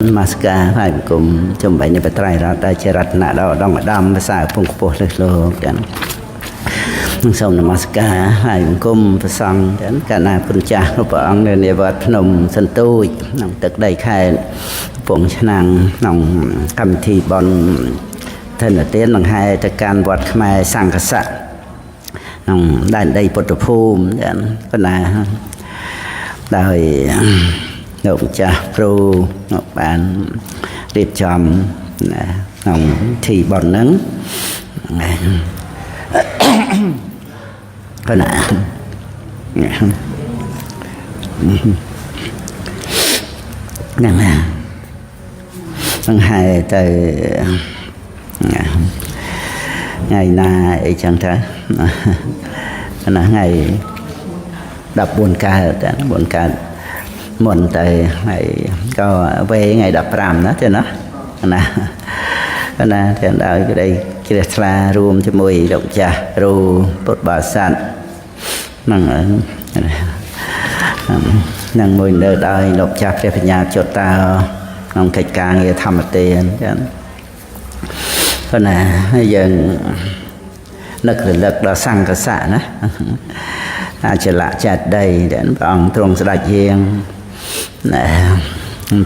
នមស្ការហើយបង្គំជំបីនៃបត្រៃរតដែលជារតនៈដ៏ឧត្តមឧត្តមភាសាពងខ្ពស់លើសលោកទាំងនឹងសូមនមស្ការហើយបង្គំព្រះសង្ឃទាំងកណាគុណចាស់ព្រះអង្គនៅនៃវត្តភ្នំសន្ទូចក្នុងទឹកដីខេត្តកំពង់ឆ្នាំងក្នុងកម្មវិធីបុណ្យធនទាននឹងហែទៅកាន់វត្តខ្មែរសង្ឃស័កក្នុងដែនដីពុទ្ធភូមិទាំងកណាដោយលោកម្ចាស់គ្រូលោកបានរៀបចំណាក្នុងពិធីបុណ្យហ្នឹងកណាហ្នឹងណានឹងហែទៅថ្ងៃណាអីចឹងទៅណាថ្ងៃ14កើត4កើតមុនទៅហើយក៏វេថ្ងៃ15ណាទេណាណាណាទាំងដោយក្តីជ្រះថ្លារួមជាមួយលោកម្ចាស់គ្រូពុទ្ធបរិស័ទហ្នឹងនឹងមួយនៅដោយលោកម្ចាស់ព្រះបញ្ញាចុតោក្នុងកិច្ចការងារធម្មទានចឹងប៉ុន្តែយើងនឹករលឹកដល់សង្ឃសៈណាអចលៈចេតិយដែលព្រះអង្គទ្រង់ស្ដេចយាងណា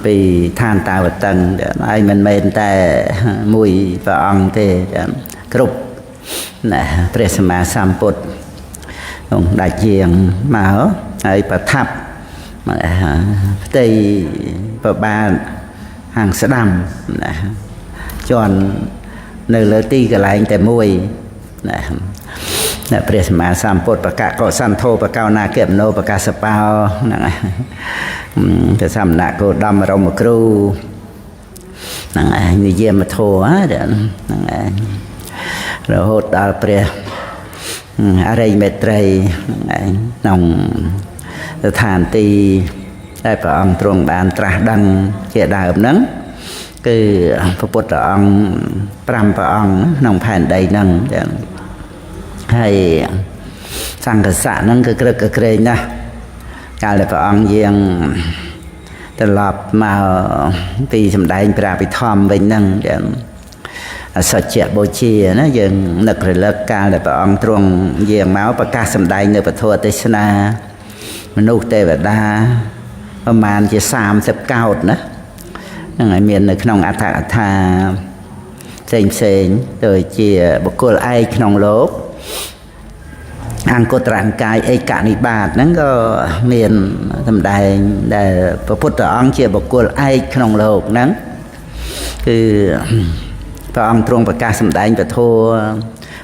ពីឋានតាវតឹងហើយមិនមែនតែមួយព្រះអង្គទេគ្រប់ណាព្រះសម្មាសម្ពុទ្ធអង្គដាច់យាងមកហើយប្រថាប់ផ្ទៃប្របាទហាងស្ដាំណាជន់នៅលើទីកន្លែងតែមួយណាព្រះសម្មាសម្ពុទ្ធបកកុសន្ធោបកោណាគមនោបកាសបោហ្នឹងព្រះសមណគោតមរមគ្រូហ្នឹងឯងនិយមធម៌ហ្នឹងឯងរហូតដល់ព្រះអរិយមេត្រីហ្នឹងឯងក្នុងស្ថានទីដែលព្រះអង្គទ្រង់បានត្រាស់ដឹងជាដើមហ្នឹងគឺព្រះពុទ្ធអង្គ5ព្រះអង្គក្នុងផែនដីហ្នឹងចឹងហើយសង្ឃសៈហ្នឹងគឺក្រឹកក្រែងណាស់កាលដែលព្រះអង្គយាងត្រឡប់មកពីសម្ដែងព្រះអភិធម្មវិញហ្នឹងចឹងអសច្ចបូជាណាយើងនឹករលឹកកាលដែលព្រះអង្គទ្រង់យាងមកប្រកាសសម្ដែងនៅពធទេសនាមនុស្សទេវតាប្រមាណជា30កោដណាហ្នឹងហើយមាននៅក្នុងអត្ថកថាផ្សេងផ្សេងដូចជាបុគ្គលឯកក្នុងលោកអង្គត្រង្កាយឯកនិបាតហ្នឹងក៏មានសម្ដែងដែលព្រះពុទ្ធអង្គជាបុគ្គលឯកក្នុងលោកហ្នឹងគឺព្រះអង្គទ្រង់ប្រកាសសម្ដែងពធ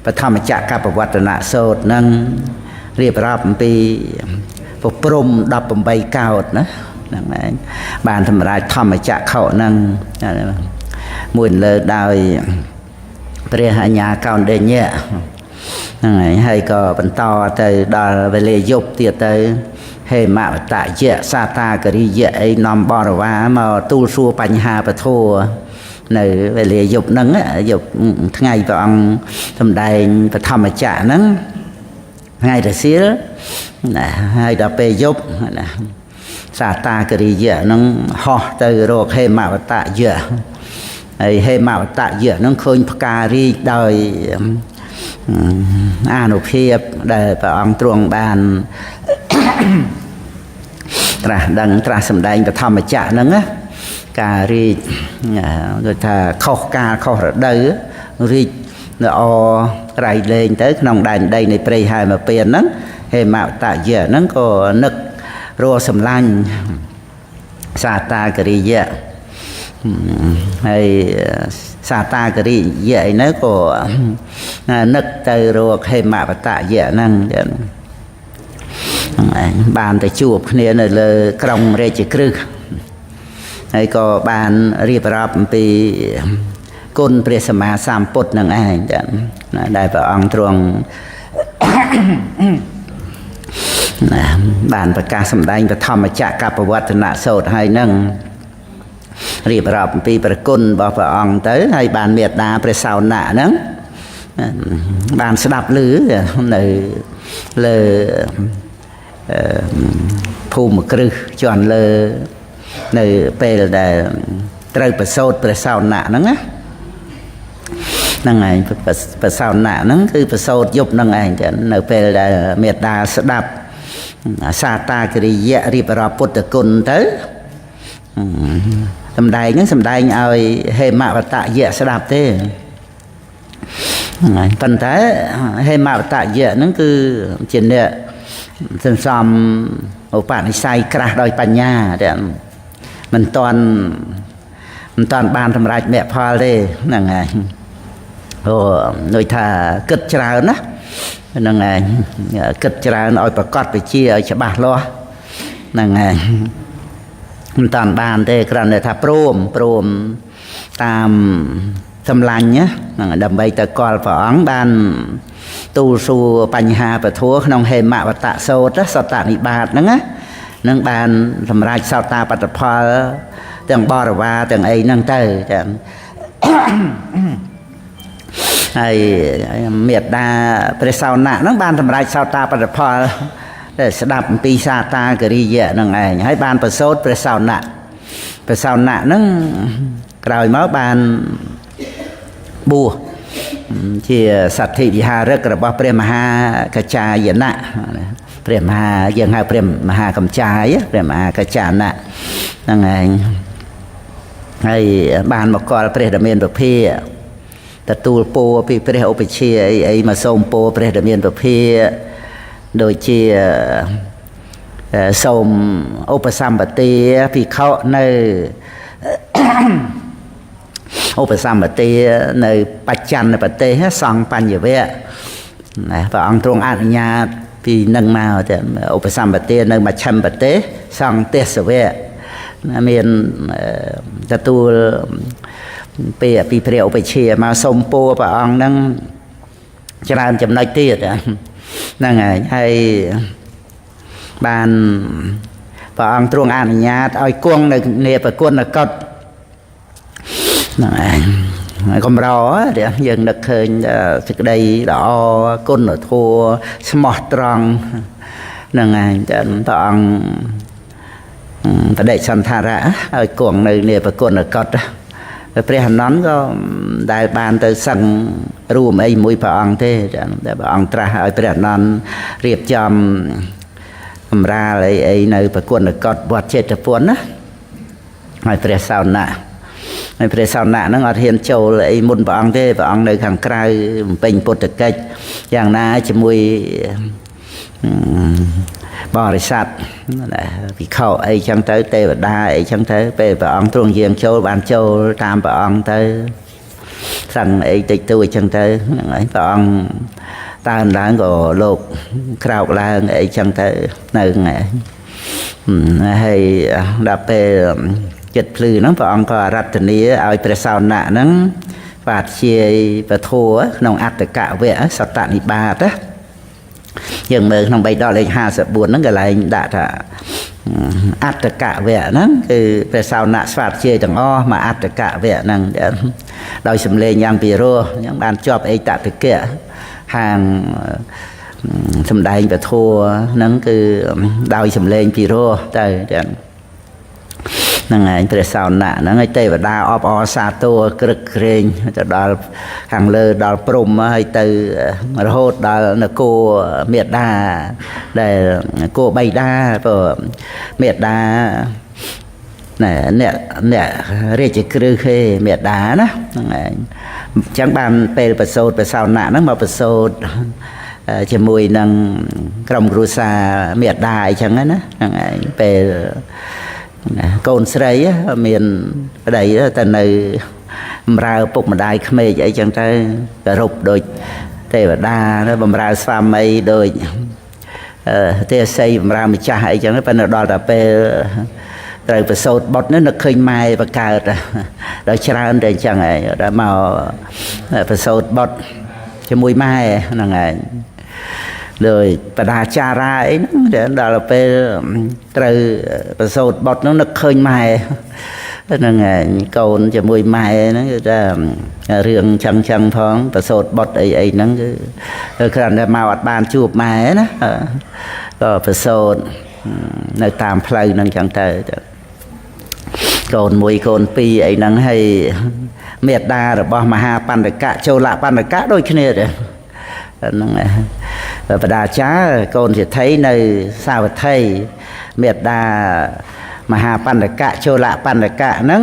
បឋមចក្រកបវត្តនសូត្រហ្នឹងរៀបរាប់អំពីពព្រំ18កោដណាហ្នឹងឯងបានសម្រេចធម្មចក្ខុហ្នឹងមួយលើដោយព្រះអញ្ញាកោណ្ឌញ្ញៈហ្នឹងហើយហើយក៏បន្តទៅដល់វេលាយប់ទៀតទៅហេមវតយៈសាតាគរិយៈអីនាំបរិវារមកទូលសួរបញ្ហាពធនៅវេលាយប់ហ្នឹងយប់ថ្ងៃព្រះអង្គសម្ដែងបឋមចក្រហ្នឹងថ្ងៃរសៀលណាហើយដល់ពេលយប់ណាសាតាគរិយៈហ្នឹងហោះទៅរកហេមវតយៈហើយហេមវតយៈហ្នឹងឃើញផ្ការីកដោយអានុភាពដែលព្រះអង្គទ្រង់បានត្រាស់ដឹងត្រាស់សម្ដែងបឋមចក្រហ្នឹងណាការរីកដូចថាខុសកាលខុសរដូវរីកល្អក្រៃលែងទៅក្នុងដែនដីនៃព្រៃហែមពៀនហ្នឹងហេមវតយៈហ្នឹងក៏នឹករស់សម្លាញ់សាតាគរិយៈហើយសាតាគរិយៈឯនោះក៏នឹកទៅរកហេមវតយៈហ្នឹងចឹងឯងបានទៅជួបគ្នានៅលើក្រុងរាជក្រឹសហើយក៏បានរៀបរាប់អំពីគុណព្រះសម្មាសម្ពុទ្ធនឹងឯងចឹងដែលព្រះអង្គទ្រង់ណាបានប្រកាសសម្ដែងបឋមចក្រកបវត្តនសូត្រហើយនឹងរៀបរាប់អំពីព្រះគុណរបស់ព្រះអង្គទៅហើយបានមេត្តាព្រះសោណៈហ្នឹងបានស្ដាប់ឮនៅលើភូមិគ្រឹះជាន់លើនៅពេលដែល ត្រូវប្រសូតព្រះសោណៈហ្នឹងណាហ្នឹងឯងប្រសោណៈហ្នឹងគឺប្រសូតយប់ហ្នឹងឯងចឹងនៅពេលដែលមេត្តាស្ដាប់សាតាគរិយៈរៀបរាប់ពុទ្ធគុណទៅសម្ដែងហ្នឹងសម្ដែងឲ្យហេមវតយៈស្ដាប់ទេហ្នឹងហើយប៉ុន្តែហេមវតយៈហ្នឹងគឺជាអ្នកសន្សំឧបនិស្ស័យក្រាស់ដោយបញ្ញាតែមិនតាន់បានសម្រេចមគ្គផលទេហ្នឹងហើយអូដូចថាគិតច្រើនណាហ្នឹងហើយគិតច្រើនឲ្យប្រកបវិជាឲ្យច្បាស់លាស់ហ្នឹងហើយមិនតាន់បានទេគ្រាន់តែថាព្រមតាមសម្លាញ់ណាហ្នឹងដើម្បីទៅកលព្រះអង្គបានទូលសួរបញ្ហាពធក្នុងហេមវតសោតសតនិបាតហ្នឹងណានឹងបានសម្រេចសោតាបត្តផលទាំងបរិវារទាំងអីហ្នឹងទៅចាហើយមេត្តាព្រះសោណៈហ្នឹងបានសម្រេចសោតាបត្តផលដែលស្ដាប់អំពីសាតាគរិយៈហ្នឹងឯងហើយបានប្រសូតព្រះសោណៈព្រះសោណៈហ្នឹងក្រោយមកបានបួសជាសទ្ធិវិហារិករបស់ព្រះមហាកច្ចាយណៈព្រះមហាយើងហៅព្រះមហាកំចាយព្រះមហាកច្ចានៈហ្នឹងឯងហើយបានមកកលព្រះដ៏មានពភាទទួលពរពីព្រះឧបជាអីអីមកសូមពរព្រះដ៏មានពភាដូចជាសូមឧបសម្បទាភិក្ខុនៅឧបសម្បទានៅបច្ចន្នប្រទេសសង្ឃបញ្ញវៈណាព្រះអង្គទ្រង់អនុញ្ញាតពីនឹងមកតែឧបសម្បទានៅមជ្ឈិមប្រទេសសង្ឃទេសវៈមានទទួលពីព្រះឧបជាមកសូមពរព្រះអង្គហ្នឹងច្រើនចំណុចទៀតហ្នឹងហើយហើយបានព្រះអង្គទ្រង់អនុញ្ញាតឲ្យគង់នៅនាប្រគុណកុដហ្នឹងឯងកម្រយើងនឹកឃើញសេចក្តីល្អគុណធម៌ស្មោះត្រង់ហ្នឹងឯងព្រះអង្គបដិសន្ធារៈឲ្យគង់នៅនាប្រគុណកុដព្រះអនន្តក៏ដែលបានទៅសឹងរួមអីមួយព្រះអង្គទេតែព្រះអង្គត្រាស់ឲ្យព្រះអនន្តរៀបចំកម្រាលអីអីនៅប្រគុណកុដវត្តចេតពុនណាហើយព្រះសោណៈហើយព្រះសោណៈហ្នឹងអត់ហ៊ានចូលអីមុនព្រះអង្គទេព្រះអង្គនៅខាងក្រៅបំពេញពុទ្ធកិច្ចយ៉ាងណាជាមួយបរិស័ទណាភិក្ខុអីចឹងទៅទេវតាអីចឹងទៅពេលព្រះអង្គទ្រង់យាងចូលបានចូលតាមព្រះអង្គទៅសឹងអីតិចតួចចឹងទៅហ្នឹងហើយព្រះអង្គតើឡើងក៏លោកក្រោកឡើងអីចឹងទៅនៅហ្នឹងហើយដល់ពេលចិត្តភ្លឺហ្នឹងព្រះអង្គក៏អារាធនាឲ្យព្រះសោណៈហ្នឹងបាតជាពធក្នុងអត្តកវៈសតនិបាតណាយើងមើលក្នុងបៃដកលេខ54ហ្នឹងកន្លែងដាក់ថាអត្តកវៈហ្នឹងគឺព្រះសោណៈស្វាតជាទាំងអស់មកអត្តកវៈហ្នឹងដោយសម្លេងយ៉ាងពិរោះអញ្ចឹងបានជាប់អេតតិកៈហាងសម្ដែងពធហ្នឹងគឺដោយសម្លេងពិរោះទៅចឹងហ្នឹងឯងព្រះសោណៈហ្នឹងឲ្យទេវតាអបអរសាទរក្រឹកក្រែងទៅដល់ខាងលើដល់ព្រំហើយទៅរហូតដល់នគរមេដាដែលនគរបៃតាព្រោះមេដាណែអ្នករាជគ្រឹះគេមេដាណាហ្នឹងឯងអញ្ចឹងបានពេលប្រសូតព្រះសោណៈហ្នឹងមកប្រសូតជាមួយនឹងក្រុមគ្រួសារមេដាអីចឹងណាហ្នឹងឯងពេលកូនស្រីមានប្តីទៅនៅបំរើពុកម្ដាយក្មេកអីចឹងទៅគោរពដូចទេវតាបំរើស្វាមីដូចទេសីបំរើម្ចាស់អីចឹងប៉ុន្តែដល់តែពេលត្រូវប្រសូតបុត្រនេះនឹកឃើញម៉ែបកើតដល់ច្រើនតែអញ្ចឹងឯងដល់មកប្រសូតបុត្រជាមួយម៉ែហ្នឹងឯងដោយបដាចារាអីហ្នឹងដល់ពេលត្រូវប្រសូតបុត្រហ្នឹងនឹកឃើញម៉ែហ្នឹងឯងកូនជាមួយម៉ែហ្នឹងគឺថារឿងចឹងចឹងផងប្រសូតបុត្រអីអីហ្នឹងគឺគ្រាន់តែមកអត់បានជួបម៉ែណាក៏ប្រសូតនៅតាមផ្លូវហ្នឹងចឹងទៅ កូនមួយកូនពីរអីហ្នឹងហើយមេត្តារបស់មហាបណ្ឌកៈចូលបណ្ឌកៈដូចគ្នាដែរហ្នឹងបដាចាកូនសេដ្ឋីនៅសាវត្ថីមេត្តាមហាបណ្ឌកៈចូលបណ្ឌកៈហ្នឹង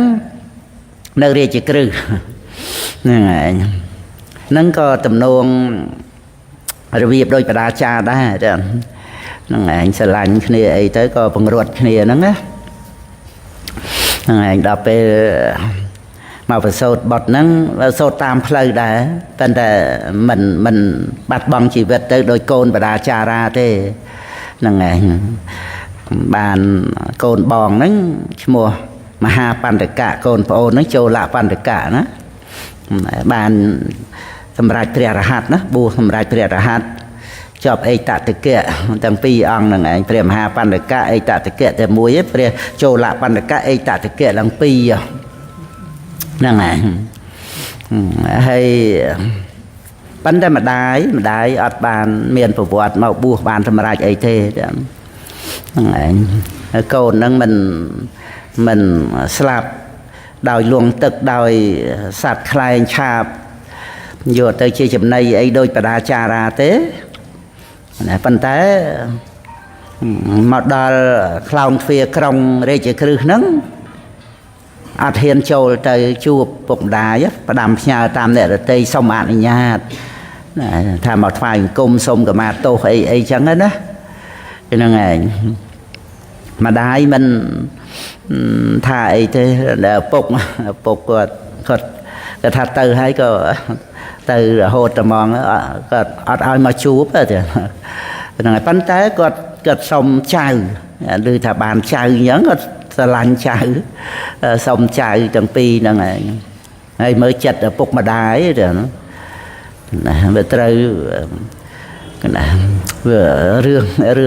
នៅរាជក្រឹសហ្នឹងឯងហ្នឹងក៏ទំនងរបៀបដូចបដាចាដែរហ្នឹងឯងស្រឡាញ់គ្នាអីទៅក៏ពង្រត់គ្នាហ្នឹងណាហ្នឹងឯងដល់ពេលមកប្រសូតបុត្រហ្នឹងសូត្រតាមផ្លូវដែរប៉ុន្តែមិនបាត់បង់ជីវិតទៅដោយកូនបដាចារាទេហ្នឹងឯងបានកូនបងហ្នឹងឈ្មោះមហាបណ្ឌកៈកូនប្អូនហ្នឹងចូលបណ្ឌកៈណាបានសម្រេចព្រះរហ័តណាបួសសម្រេចព្រះរហ័តជាប់ឯតតកៈទាំងពីរអង្គហ្នឹងឯងព្រះមហាបណ្ឌកៈឯតតកៈតែមួយឯងព្រះចូលបណ្ឌកៈឯតតកៈឡើងពីរហ្នឹងឯងហើយប៉ុន្តែម្ដាយអត់បានមានប្រវត្តិមកបួសបានសម្រេចអីទេហ្នឹងឯងកូនហ្នឹងមិនស្លាប់ដោយលួងទឹកដោយសត្វខ្លែងឆាបយកទៅជាចំណីអីដោយបដាចារាទេណាប៉ុន្តែមកដល់ខ្លោងទ្វារក្រុងរាជក្រឹសហ្នឹងអត់ហ៊ានចូលទៅជួបពុកម្ដាយផ្ដាំផ្ញើតាមអ្នករតីសុំអនុញ្ញាតណាថាមកថ្វាយអង្គមសុំកម្មាទោសអីអីចឹងណាហ្នឹងឯងម្ដាយមិនថាអីទេដែលឪពុកគាត់គាត់ថាទៅហើយក៏ទៅរហូតតែហ្មងគាត់អត់ឲ្យមកជួបទេហ្នឹងហើយប៉ុន្តែគាត់សុំចៅឬថាបានចៅអញ្ចឹងគាត់ស្រឡាញ់ចៅសុំចៅទាំងពីរហ្នឹងឯងហើយមើលចិត្តឪពុកម្ដាយទេណាវាត្រូវណាវារឿ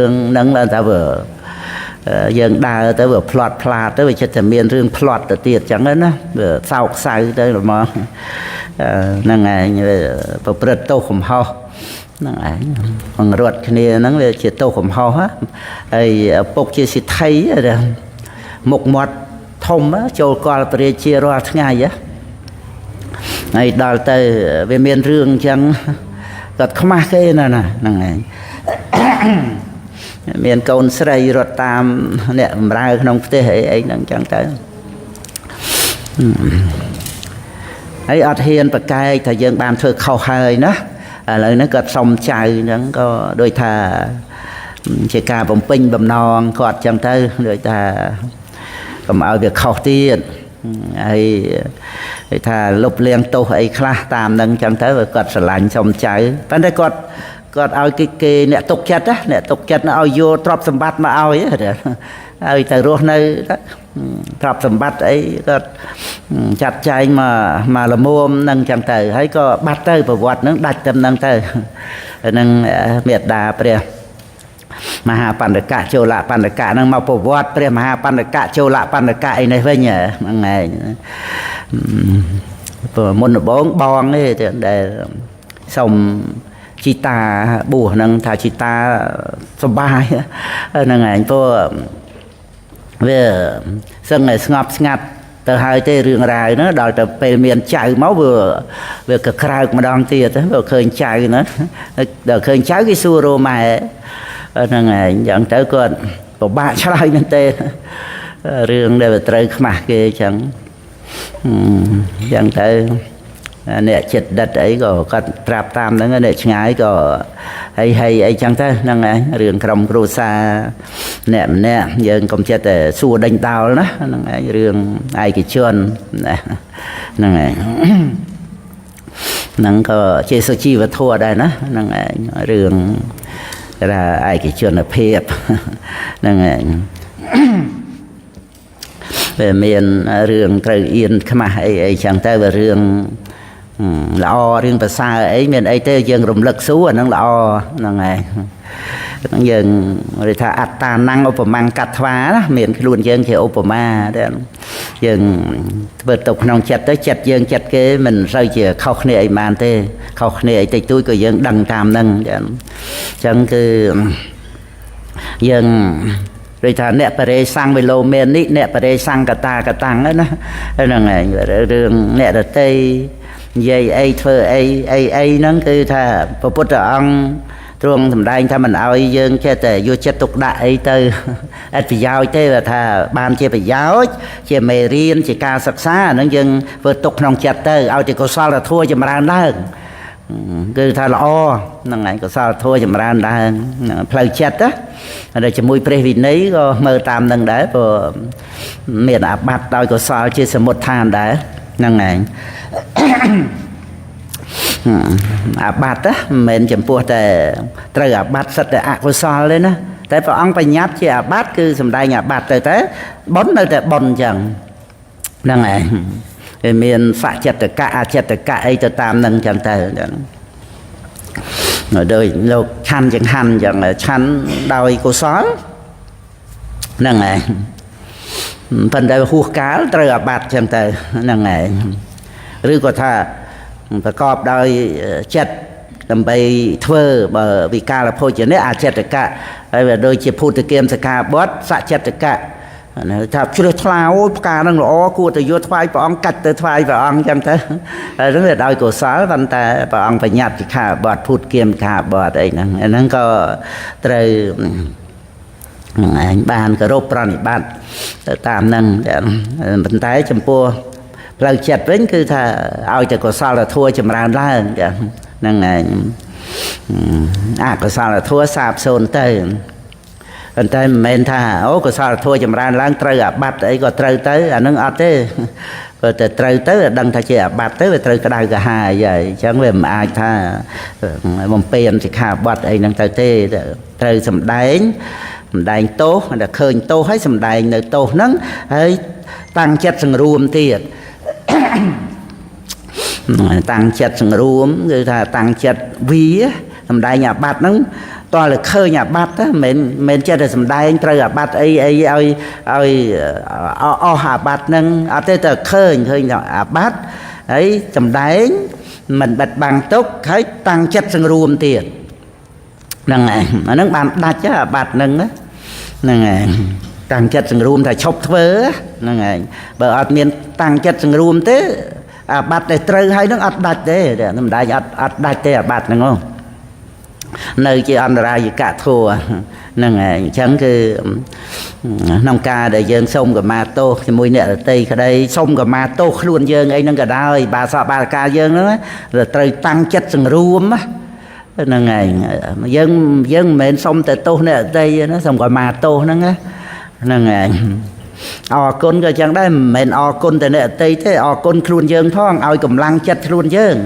ងហ្នឹងឡើងថាវាយើងដើរទៅវាផ្លាត់ផ្លាតទៅវាចិត្តតែមានរឿងផ្លាត់ទៅទៀតចឹងណាវាសោកសៅទៅហ្មងហ្នឹងឯងប្រព្រឹត្តទោសកំហុសហ្នឹងឯងបង្រត់គ្នាហ្នឹងវាជាទោសកំហុសហើយឪពុកជាសិទ្ធិមុខមាត់ធំចូលកលព្រះរាជារាល់ថ្ងៃហើយដល់ទៅវាមានរឿងអញ្ចឹងគាត់ខ្មាស់គេណាហ្នឹងឯងមានកូនស្រីរត់តាមអ្នកបម្រើក្នុងផ្ទះអីអីហ្នឹងអញ្ចឹងទៅហើយអត់ហ៊ានប្រកែកថាយើងបានធ្វើខុសហើយណាឥឡូវហ្នឹងគាត់សុំចៅហ្នឹងក៏ដូចថាជាការបំពេញបំណងគាត់អញ្ចឹងទៅដូចថាកុំឲ្យវាខុសទៀតហើយគេថាលុបលាងទោសអីខ្លះតាមហ្នឹងអញ្ចឹងទៅគាត់ស្រឡាញ់សុំចៅប៉ុន្តែគាត់ឲ្យគេអ្នកទុកចិត្តណាអ្នកទុកចិត្តឲ្យយកទ្រព្យសម្បត្តិមកឲ្យឲ្យទៅរស់នៅទ្រព្យសម្បត្តិអីគាត់ចាត់ចែងមកល្មមនឹងចឹងទៅហើយក៏បាត់ទៅប្រវត្តិហ្នឹងដាច់ទៅហ្នឹងទៅហ្នឹងមេត្តាព្រះមហាបណ្ឌកៈចូលបណ្ឌកៈហ្នឹងមកប្រវត្តិព្រះមហាបណ្ឌកៈចូលបណ្ឌកៈអីនេះវិញហ្នឹងឯងមុនដំបូងបងទេដែលសុំជីតាបួសហ្នឹងថាជីតាសប្បាយហ្នឹងឯងព្រោះវាសឹងតែស្ងប់ស្ងាត់ទៅហើយទេរឿងរ៉ាវហ្នឹងដល់ទៅពេលមានចៅមកវាក៏ក្រើកម្ដងទៀតវាឃើញចៅហ្នឹងដល់ឃើញចៅគេសួររម៉ែហ្នឹងឯងអញ្ចឹងទៅគាត់ពិបាកឆ្លើយមែនទេរឿងដែលវាត្រូវខ្មាស់គេអញ្ចឹងអញ្ចឹងទៅអ្នកចិត្តដិតអីក៏គាត់ប្រាប់តាមហ្នឹងអ្នកឆ្ងាយក៏ហើយអីចឹងទៅហ្នឹងឯងរឿងក្រុមគ្រួសារអ្នកម្នាក់យើងកុំចិត្តតែសួរដេញដោលណាហ្នឹងឯងរឿងឯកជនណាហ្នឹងឯងហ្នឹងក៏ជាសុជីវធម៌ដែរណាហ្នឹងឯងរឿងគេថាឯកជនភាពហ្នឹងឯងវាមានរឿងត្រូវអៀនខ្មាស់អីអីចឹងទៅវារឿងល្អរឿងប្រសើរអីមានអីទេយើងរំលឹកសួរអាហ្នឹងល្អហ្នឹងឯងហ្នឹងយើងនិយាយថាអត្តានំឧបមាកត្វាណាមានខ្លួនយើងជាឧបមាទេយើងធ្វើទៅក្នុងចិត្តទៅចិត្តយើងចិត្តគេមិនសូវជាខុសគ្នាអីបានទេខុសគ្នាអីតិចតួចក៏យើងដឹងតាមហ្នឹងអញ្ចឹងគឺយើង ដូចថាអ្នកបរិសង្ឃវិលោមាននេះអ្នកបរិសង្ឃកតាកតាំងណាហ្នឹងឯងរឿងអ្នករតីនិយាយអីធ្វើអីអីអីហ្នឹងគឺថាព្រះពុទ្ធអង្គទ្រង់សម្ដែងថាមិនឲ្យយើងចេះតែយកចិត្តទុកដាក់អីទៅអត់ប្រយោជន៍ទេថាបានជាប្រយោជន៍ជាមេរៀនជាការសិក្សាហ្នឹងយើងធ្វើទុកក្នុងចិត្តទៅឲ្យតែកុសលធម៌ចម្រើនឡើងគឺថាល្អហ្នឹងឯងកុសលធម៌ចម្រើនឡើងផ្លូវចិត្តណាហើយជាមួយព្រះវិន័យក៏មើលតាមនឹងដែរព្រោះមានអាបត្តិដោយកុសលជាសមុទ្ឋានដែរហ្នឹងឯងអាបត្តិមិនមែនចំពោះតែត្រូវអាបត្តិសិតតែអកុសលទេណាតែព្រះអង្គបញ្ញត្តិជាអាបត្តិគឺសំដែងអាបត្តិទៅតែបុណ្យនៅតែបុណ្យអញ្ចឹងហ្នឹងឯងវាមានសច្ចតកៈអចិត្តកៈអីទៅតាមនឹងអញ្ចឹងទៅដោយលោកឆាន់ចង្ហាន់អញ្ចឹងឆាន់ដោយកុសលហ្នឹងឯងប៉ុន្តែហួសកាលត្រូវអាបត្តិអញ្ចឹងទៅហ្នឹងឯងឬក៏ថាប្រកបដោយចិត្តដើម្បីធ្វើបើវិកាលភោជនៈអចិត្តកៈហើយដូចជាភូតគាមសកាបតសច្ចតកៈថាជ្រះថ្លាអូយផ្កានឹងល្អគួរតែយកថ្វាយព្រះអង្គកាច់ទៅថ្វាយព្រះអង្គចឹងទៅហើយហ្នឹងវាដោយកុសលប៉ុន្តែព្រះអង្គបញ្ញត្តិសិក្ខាបទភូតគាមខាបទអីហ្នឹងហ្នឹងក៏ត្រូវឯងបានគោរពប្រណិប័តទៅតាមហ្នឹងប៉ុន្តែចំពោះផ្លូវចិត្តវិញគឺថាឲ្យតែកុសលធម៌ចម្រើនឡើងហ្នឹងឯងអកុសលធម៌សាបសូន្យទៅប៉ុន្តែមិនមែនថាអូកុសលធម៌ចម្រើនឡើងត្រូវអាបត្តិអីក៏ត្រូវទៅអានឹងអត់ទេព្រោះតែត្រូវទៅដឹងថាជាអាបត្តិទៅវាត្រូវក្តៅក្រហាយហើយអញ្ចឹងវាមិនអាចថាបំពេញសិក្ខាបទអីហ្នឹងទៅទេត្រូវសម្ដែងទោសតែឃើញទោសហើយសម្ដែងនៅទោសហ្នឹងហើយតាំងចិត្តសង្រួមទៀតតាំងចិត្តសង្រួមគឺថាតាំងចិត្តវាសម្ដែងអាបត្តិហ្នឹងតើឃើញអាបត្តិមិនមែនចិត្តតែសម្ដែងត្រូវអាបត្តិអីអីឲ្យឲ្យអស់អាបត្តិហ្នឹងអត់ទេតែឃើញអាបត្តិហើយសម្ដែងមិនបិទបាំងទុកហើយតាំងចិត្តសង្រួមទៀតហ្នឹងឯងអាហ្នឹងបានដាច់អាបត្តិហ្នឹងហ្នឹងឯងតាំងចិត្តសង្រួមថាឈប់ធ្វើហ្នឹងឯងបើអត់មានតាំងចិត្តសង្រួមទេអាបត្តិដែលត្រូវហើយហ្នឹងអត់ដាច់ទេសម្ដែងអត់ដាច់ទេអាបត្តិហ្នឹងហ៎នៅជាអន្តរាយកធម៌ហ្នឹងឯងអញ្ចឹងគឺក្នុងការដែលយើងសូមកម្មាទោសជាមួយអ្នកដទៃក្តីសូមកម្មាទោសខ្លួនយើងអីហ្នឹងក៏ដោយបាសកបាកាយើងហ្នឹងត្រូវតាំងចិត្តសង្រួមហ្នឹងឯងយើងមិនមែនសុំតែទោសអ្នកដទៃណាសូមកម្មាទោសហ្នឹងហ្នឹងឯងអរគុណក៏ចឹងដែរមិនមែនអរគុណតែអ្នកដទៃទេអរគុណខ្លួនយើងផងឲ្យកម្លាំងចិត្តខ្លួនយើង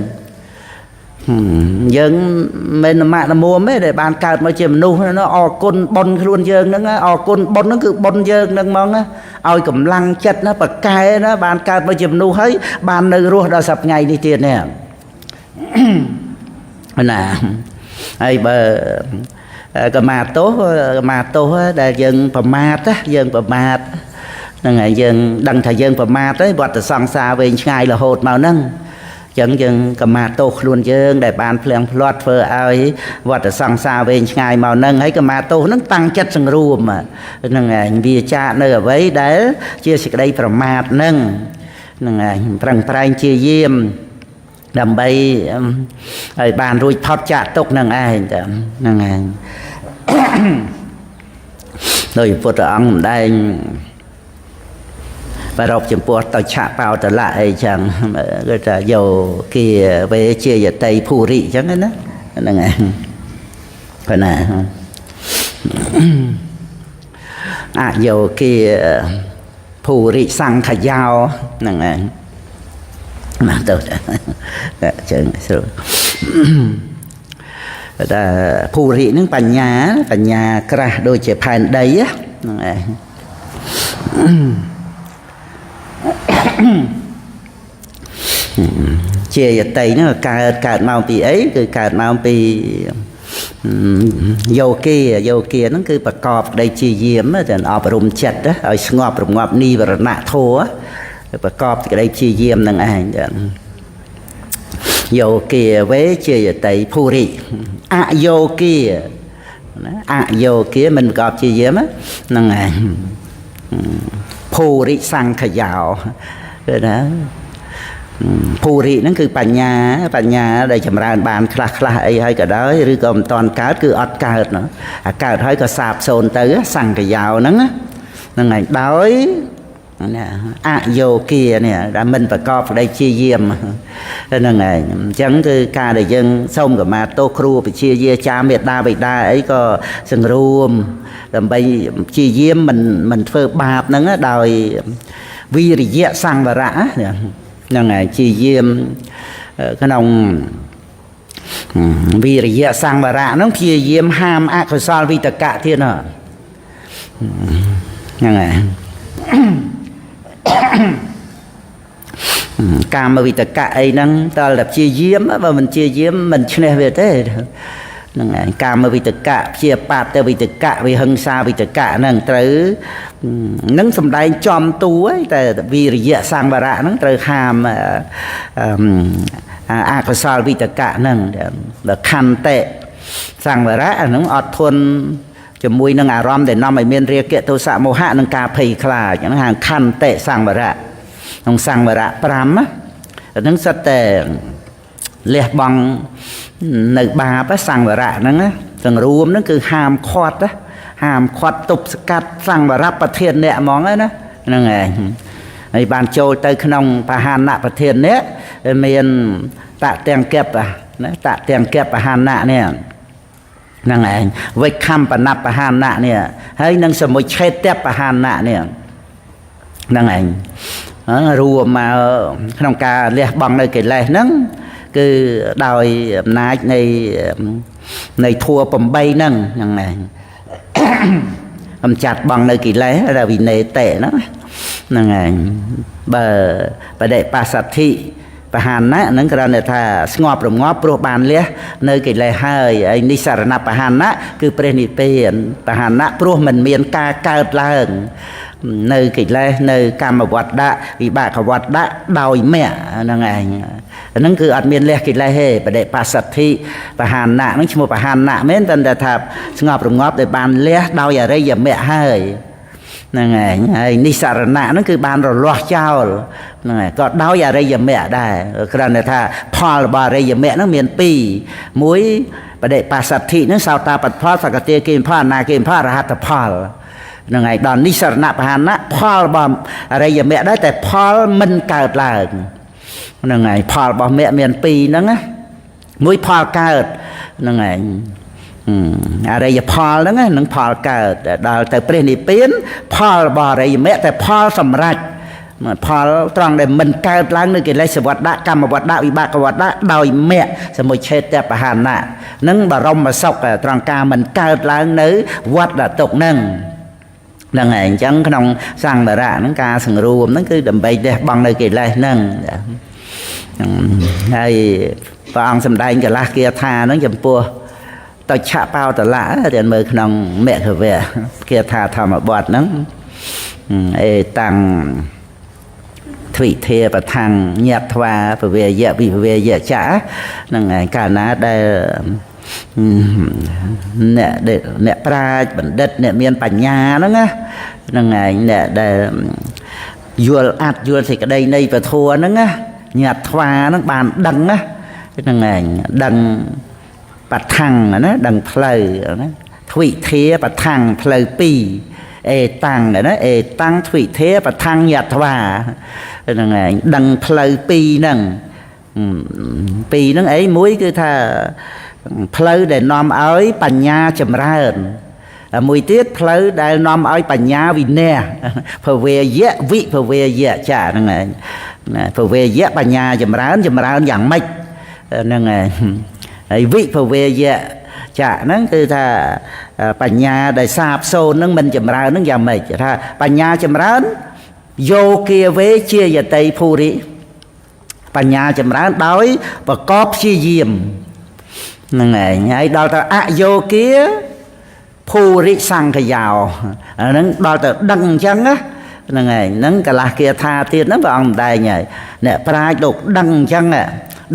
យើងមិនម៉ាក់មួមទេដែលបានកើតមកជាមនុស្សណាអរគុណបុណ្យខ្លួនយើងហ្នឹងអរគុណបុណ្យហ្នឹងគឺបុណ្យយើងហ្នឹងហ្មងណាឲ្យកម្លាំងចិត្តណាប្រកែណាបានកើតមកជាមនុស្សហើយបាននៅរស់ដល់សប្តាហ៍ថ្ងៃនេះទៀតនេះណាហើយបើកម្មាទោសដែលយើងប្រមាទយើងប្រមាទហ្នឹងហើយយើងដឹងថាយើងប្រមាទហើយវត្តសង្សារវែងឆ្ងាយរហូតមកហ្នឹងចឹងយើងកម្មាទោសខ្លួនយើងដែលបានភ្លៀងភ្លាត់ធ្វើឲ្យវត្តសង្សារវែងឆ្ងាយមកហ្នឹងហើយកម្មាទោសហ្នឹងតាំងចិត្តសង្រួមហ្នឹងឯងវាចាកនៅអ្វីដែលជាសេចក្តីប្រមាទហ្នឹងហ្នឹងឯងប្រឹងប្រែងជាយាមដើម្បីឲ្យបានរួចផុតចាកទុក្ខហ្នឹងឯងហ្នឹងឯងដោយពុទ្ធអង្គម្ដែង ប្ររពចំពោះតឆៈបោតលៈអីចឹងគឺថាយោគាវេជាយតីភូរិចឹងណាហ្នឹងឯងប៉ុណ្ណាអយោគាភូរិសង្ខយោហ្នឹងឯងណាទៅចឹងស្រួលតែភូរិហ្នឹងបញ្ញាក្រាស់ដូចជាផែនដីហ្នឹងឯងជាយតីហ្នឹងកើតមកពីអីគឺកើតមកពីយោគាហ្នឹងគឺប្រកបដីជាយាមតែអប់រំចិត្តឲ្យស្ងប់រងាប់និវរណៈធម៌ប្រកបក្តីជាយាមនឹងឯងយោគាវេជាយតីភូរិអយោគា ណាអយោគាមិនប្រកបព្យាយាមហ្នឹងឯងភូរិសង្ខយោគឺណាភូរិហ្នឹងគឺបញ្ញាបញ្ញាដែលចម្រើនបានខ្លះខ្លះអីហើយក៏ដោយឬក៏មិនតាន់កើតគឺអត់កើតណោះអាកើតហើយក៏សាបសូន្យទៅសង្ខយោហ្នឹងហ្នឹងឯងដោយណាអយោគានេះដែលមិនប្រកបក្តីព្យាយាមហ្នឹងឯងអញ្ចឹងគឺការដែលយើងសូមកម្មាទោសគ្រូពជាយាចាមេត្តាបិតាអីក៏សង្រួមដើម្បីព្យាយាមមិនធ្វើបាបហ្នឹងដោយវិរិយៈសង្វរៈហ្នឹងឯងព្យាយាមក្នុងវិរិយៈសង្វរៈហ្នឹងព្យាយាមហាមអកុសលវិតកៈទៀតហ្នឹងឯងកាមវិតកៈអីហ្នឹងតើតែព្យាយាមបើមិនព្យាយាមមិនឈ្នះវាទេហ្នឹងឯងកាមវិតកៈព្យាបាទវិតកៈវិហិង្សាវិតកៈហ្នឹងត្រូវនឹងសំដែងចំតួឯតែវិរិយៈសង្វរៈហ្នឹងត្រូវហាមអកុសលវិតកៈហ្នឹងបើខន្តិសង្វរៈហ្នឹងអត់ធន់ជាមួយនឹងអារម្មណ៍ដែលនាំឲ្យមានរាគៈទោសៈមោហៈនិងការភ័យខ្លាចហ្នឹងហៅខន្តិសង្វរៈក្នុងសង្វរៈ5ហ្នឹងសិតតែលះបង់នៅបាបសង្វរៈហ្នឹងសង្រួមហ្នឹងគឺហាមឃាត់ហាមឃាត់ទប់ស្កាត់សង្វរៈប្រធានអ្នកហ្មងណាហ្នឹងឯងហើយបានចូលទៅក្នុងបហានៈប្រធានអ្នកមានតទាំងកេបណាតទាំងកេបបហានៈនេះហ្នឹងឯងវិខំបណបហានៈនេះហើយនឹងសមុច្ឆេតបហានៈនេះហ្នឹងឯងរួមមកក្នុងការលះបង់នៅកិលេសហ្នឹងគឺដោយអំណាចនៃធัว8ហ្នឹងហ្នឹងឯងកំចាត់បង់នៅកិលេសដែលវិន័យតេហ្នឹងហ្នឹងឯងបើបដិបស្សទ្ធិបហានៈហ្នឹងគ្រាន់តែថាស្ងប់រងាប់ព្រោះបានលះនៅកិលេសហើយហើយនិស្សរណបហានៈគឺព្រះនិព្វានបហានៈព្រោះមិនមានការកើតឡើងនៅកិលេសនៅកម្មវត្តៈវិបាកវត្តៈដោយមគ្គហ្នឹងឯងហ្នឹងគឺអត់មានលះកិលេសទេបដិបស្សទ្ធិបហានៈហ្នឹងឈ្មោះបហានៈមែនតែថាស្ងប់រងាប់ដោយបានលះដោយអរិយមគ្គហើយហ្នឹងឯងហើយនិស្សរណៈហ្នឹងគឺបានរលាស់ចោលហ្នឹងឯងក៏ដោយអរិយមគ្គដែរគ្រាន់តែថាផលរបស់អរិយមគ្គហ្នឹងមានពីរមួយបដិបស្សទ្ធិហ្នឹងសោតាបត្តផលសកតិគិផលអនាគិផលរហត្តផលហ្នឹងឯងដល់និស្សរណៈបហានៈផលរបស់អរិយមគ្គដែរតែផលមិនកើតឡើងហ្នឹងឯងផលរបស់មគ្គមានពីរហ្នឹងណាមួយផលកើតហ្នឹងឯងអរិយផលហ្នឹងនឹងផលកើតដល់ទៅព្រះនិព្វានផលរបស់អរិយមគ្គតែផលសម្រេចផលត្រង់ដែលមិនកើតឡើងនៅកិលេសវត្តៈកម្មវត្តៈវិបាកវត្តៈដោយមគ្គសមុច្ឆេតបហានៈនឹងបរមសុខត្រង់ការមិនកើតឡើងនៅវត្តទុក្ខហ្នឹងហ្នឹងឯងអញ្ចឹងក្នុងសង្វរៈហ្នឹងការសង្រួមហ្នឹងគឺដើម្បីលះបង់នៅកិលេសហ្នឹងហើយព្រះអង្គសម្ដែងកលាស់គាថាហ្នឹងចំពោះតច្ឆបោតលៈរៀនមើលក្នុងមគ្គវៈគាថាធម្មបទហ្នឹងអេតាំងទ្វិធាបថាំងញាត់ថ្វាពវេយៈវិពវេយៈចៈហ្នឹងឯងកាលណាដែលអ្នកប្រាជ្ញបណ្ឌិតអ្នកមានបញ្ញាហ្នឹងណាហ្នឹងឯងអ្នកដែលយល់អត្តយល់សេចក្តីនៃពធហ្នឹងណាញាត់ថ្វាហ្នឹងបានដឹងណាហ្នឹងឯងដឹងបថាំងណាដឹងផ្លូវណាទ្វិធាបថាំងផ្លូវពីរអេតាំងណាអេតាំងទ្វិធាបថាំងញាត់ថ្វាហ្នឹងឯងដឹងផ្លូវពីរហ្នឹងពីរហ្នឹងអីមួយគឺថាផ្លូវដែលនាំឲ្យបញ្ញាចម្រើនមួយទៀតផ្លូវដែលនាំឲ្យបញ្ញាវិន័យភវេយៈវិភវេយៈចាហ្នឹងឯងភវេយៈបញ្ញាចម្រើនចម្រើនយ៉ាងម៉េចហ្នឹងឯងហើយវិភវេយៈចាហ្នឹងគឺថាបញ្ញាដែលសាបសូន្យហ្នឹងមិនចម្រើនហ្នឹងយ៉ាងម៉េចថាបញ្ញាចម្រើនយោគាវេជាយតីភូរិបញ្ញាចម្រើនដោយប្រកបព្យាយាមហ្នឹងឯងហើយដល់ទៅអយោគាភូរិសង្ខយោហ្នឹងដល់ទៅដឹងអញ្ចឹងណាហ្នឹងឯងហ្នឹងកលាស់គាថាទៀតហ្នឹងព្រះអង្គម្ដែងហើយអ្នកប្រាជ្ញលោកដឹងអញ្ចឹង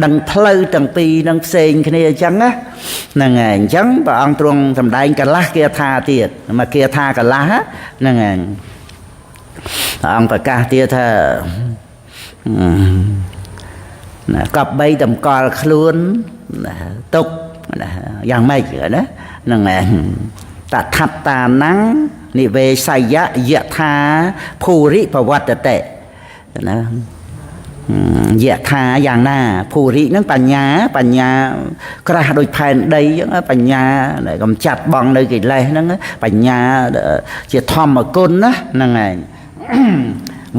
ដឹងផ្លូវទាំងពីរនឹងផ្សេងគ្នាអញ្ចឹងណាហ្នឹងហើយអញ្ចឹងព្រះអង្គទ្រង់សម្ដែងកលាស់គាថាទៀតមកគាថាកលាស់ហ្នឹងហើយព្រះអង្គប្រកាសទៀតថាណាកប់បីតម្កល់ខ្លួនទុកយ៉ាងម៉េចណាហ្នឹងហើយតថត្តានំនិវេសយៈយថាភូរិប្រវត្តតិណាយថាយ៉ាងណាភូរិហ្នឹងបញ្ញាបញ្ញាក្រាស់ដូចផែនដីអញ្ចឹងបញ្ញាកំចាត់បងនៅកិលេសហ្នឹងបញ្ញាជាធម្មគុណណាហ្នឹងហើយ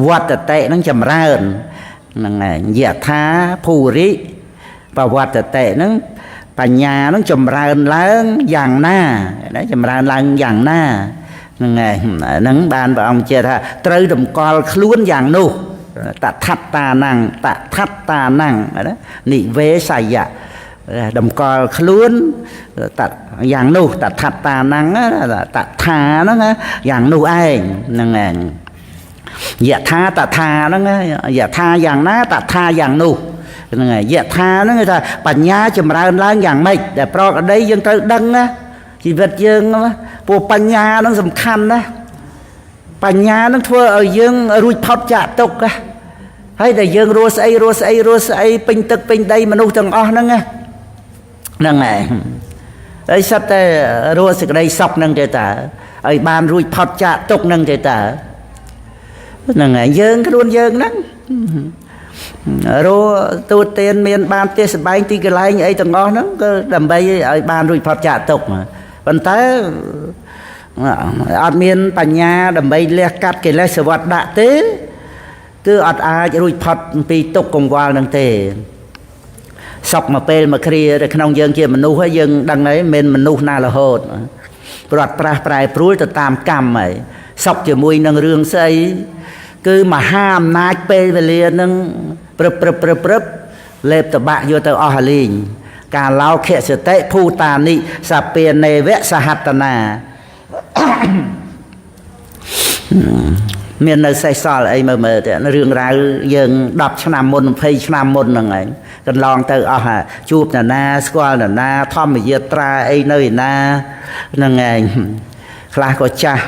វត្តតិហ្នឹងចម្រើនហ្នឹងហើយយថាភូរិប្រវត្តតិហ្នឹងបញ្ញាហ្នឹងចម្រើនឡើងយ៉ាងណាណាចម្រើនឡើងយ៉ាងណាហ្នឹងហើយហ្នឹងបានព្រះអង្គជឿថាត្រូវតម្កល់ខ្លួនយ៉ាងនោះតថត្តានំតថត្តានំណានិវេសយៈតម្កល់ខ្លួនតយ៉ាងនោះតថត្តានំតថាហ្នឹងយ៉ាងនោះឯងហ្នឹងឯងយថាតថាហ្នឹងយថាយ៉ាងណាតថាយ៉ាងនោះហ្នឹងហើយយថាហ្នឹងគឺថាបញ្ញាចម្រើនឡើងយ៉ាងម៉េចដែលប្រកដីយើងត្រូវដឹងណាជីវិតយើងព្រោះបញ្ញាហ្នឹងសំខាន់ណាបញ្ញាហ្នឹងធ្វើឲ្យយើងរួចផុតចាកទុក្ខហើយដែលយើងរស់ស្អីរស់ស្អីរស់ស្អីពេញទឹកពេញដីមនុស្សទាំងអស់ហ្នឹងហ្នឹងហើយហើយសិតតែរស់សេចក្តីសុខហ្នឹងទេតើឲ្យបានរួចផុតចាកទុក្ខហ្នឹងទេតើហ្នឹងហើយយើងខ្លួនយើងហ្នឹងរស់ទូទានមានបានផ្ទះសម្បែងទីកន្លែងអីទាំងអស់ហ្នឹងក៏ដើម្បីឲ្យបានរួចផុតចាកទុក្ខប៉ុន្តែអត់មានបញ្ញាដើម្បីលះកាត់កិលេសវដ្តៈទេគឺអត់អាចរួចផុតពីទុក្ខកង្វល់នឹងទេសុខមួយពេលមួយគ្រានៅក្នុងយើងជាមនុស្សហើយយើងដឹងហើយមិនមនុស្សណារហូតប្រត់ប្រាស់ប្រែប្រួលទៅតាមកម្មហើយសុខជាមួយនឹងរឿងស្អីគឺមហាអំណាចពេលវេលានឹងព្រឹបព្រឹបព្រឹបព្រឹបលេបតបាក់យកទៅអស់ហលីងកាឡោខសតិភូតានិសពានេវៈសហតនាមាននៅសេះសល់អីមើលមើលទៅរឿងរ៉ាវយើង10ឆ្នាំមុន20ឆ្នាំមុនហ្នឹងឯងកន្លងទៅអស់ហើយជួបនរណាស្គាល់នរណាធម្មយាត្រាអីនៅឯណាហ្នឹងឯងខ្លះក៏ចាស់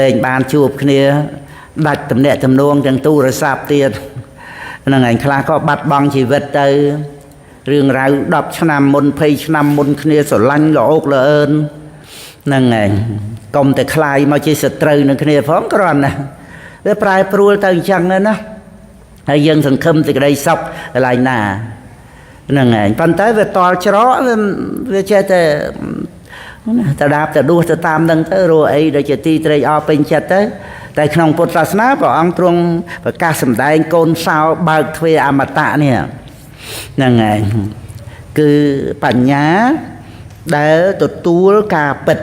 លែងបានជួបគ្នាដាច់ទំនាក់ទំនងទាំងទូរស័ព្ទទៀតហ្នឹងឯងខ្លះក៏បាត់បង់ជីវិតទៅរឿងរ៉ាវ10ឆ្នាំមុន20ឆ្នាំមុនគ្នាស្រឡាញ់ល្អោកល្អើនហ្នឹងឯងកុំតែคลายមកជាសត្រូវនឹងគ្នាផងគ្រាន់ណាវាប្រែប្រួលទៅអញ្ចឹងណាហើយយើងសង្ឃឹមសេចក្តីសុខកន្លែងណាហ្នឹងឯងប៉ុន្តែវាតល់ច្រកវាចេះតែតដាបតដួសទៅតាមនឹងទៅរកអីដែលជាទីត្រេកអរពេញចិត្តទៅតែក្នុងពុទ្ធសាសនាព្រះអង្គទ្រង់ប្រកាសសម្ដែងកូនសោបើកទ្វារអមតៈនេះហ្នឹងឯងគឺបញ្ញាដែលទទួលការពិត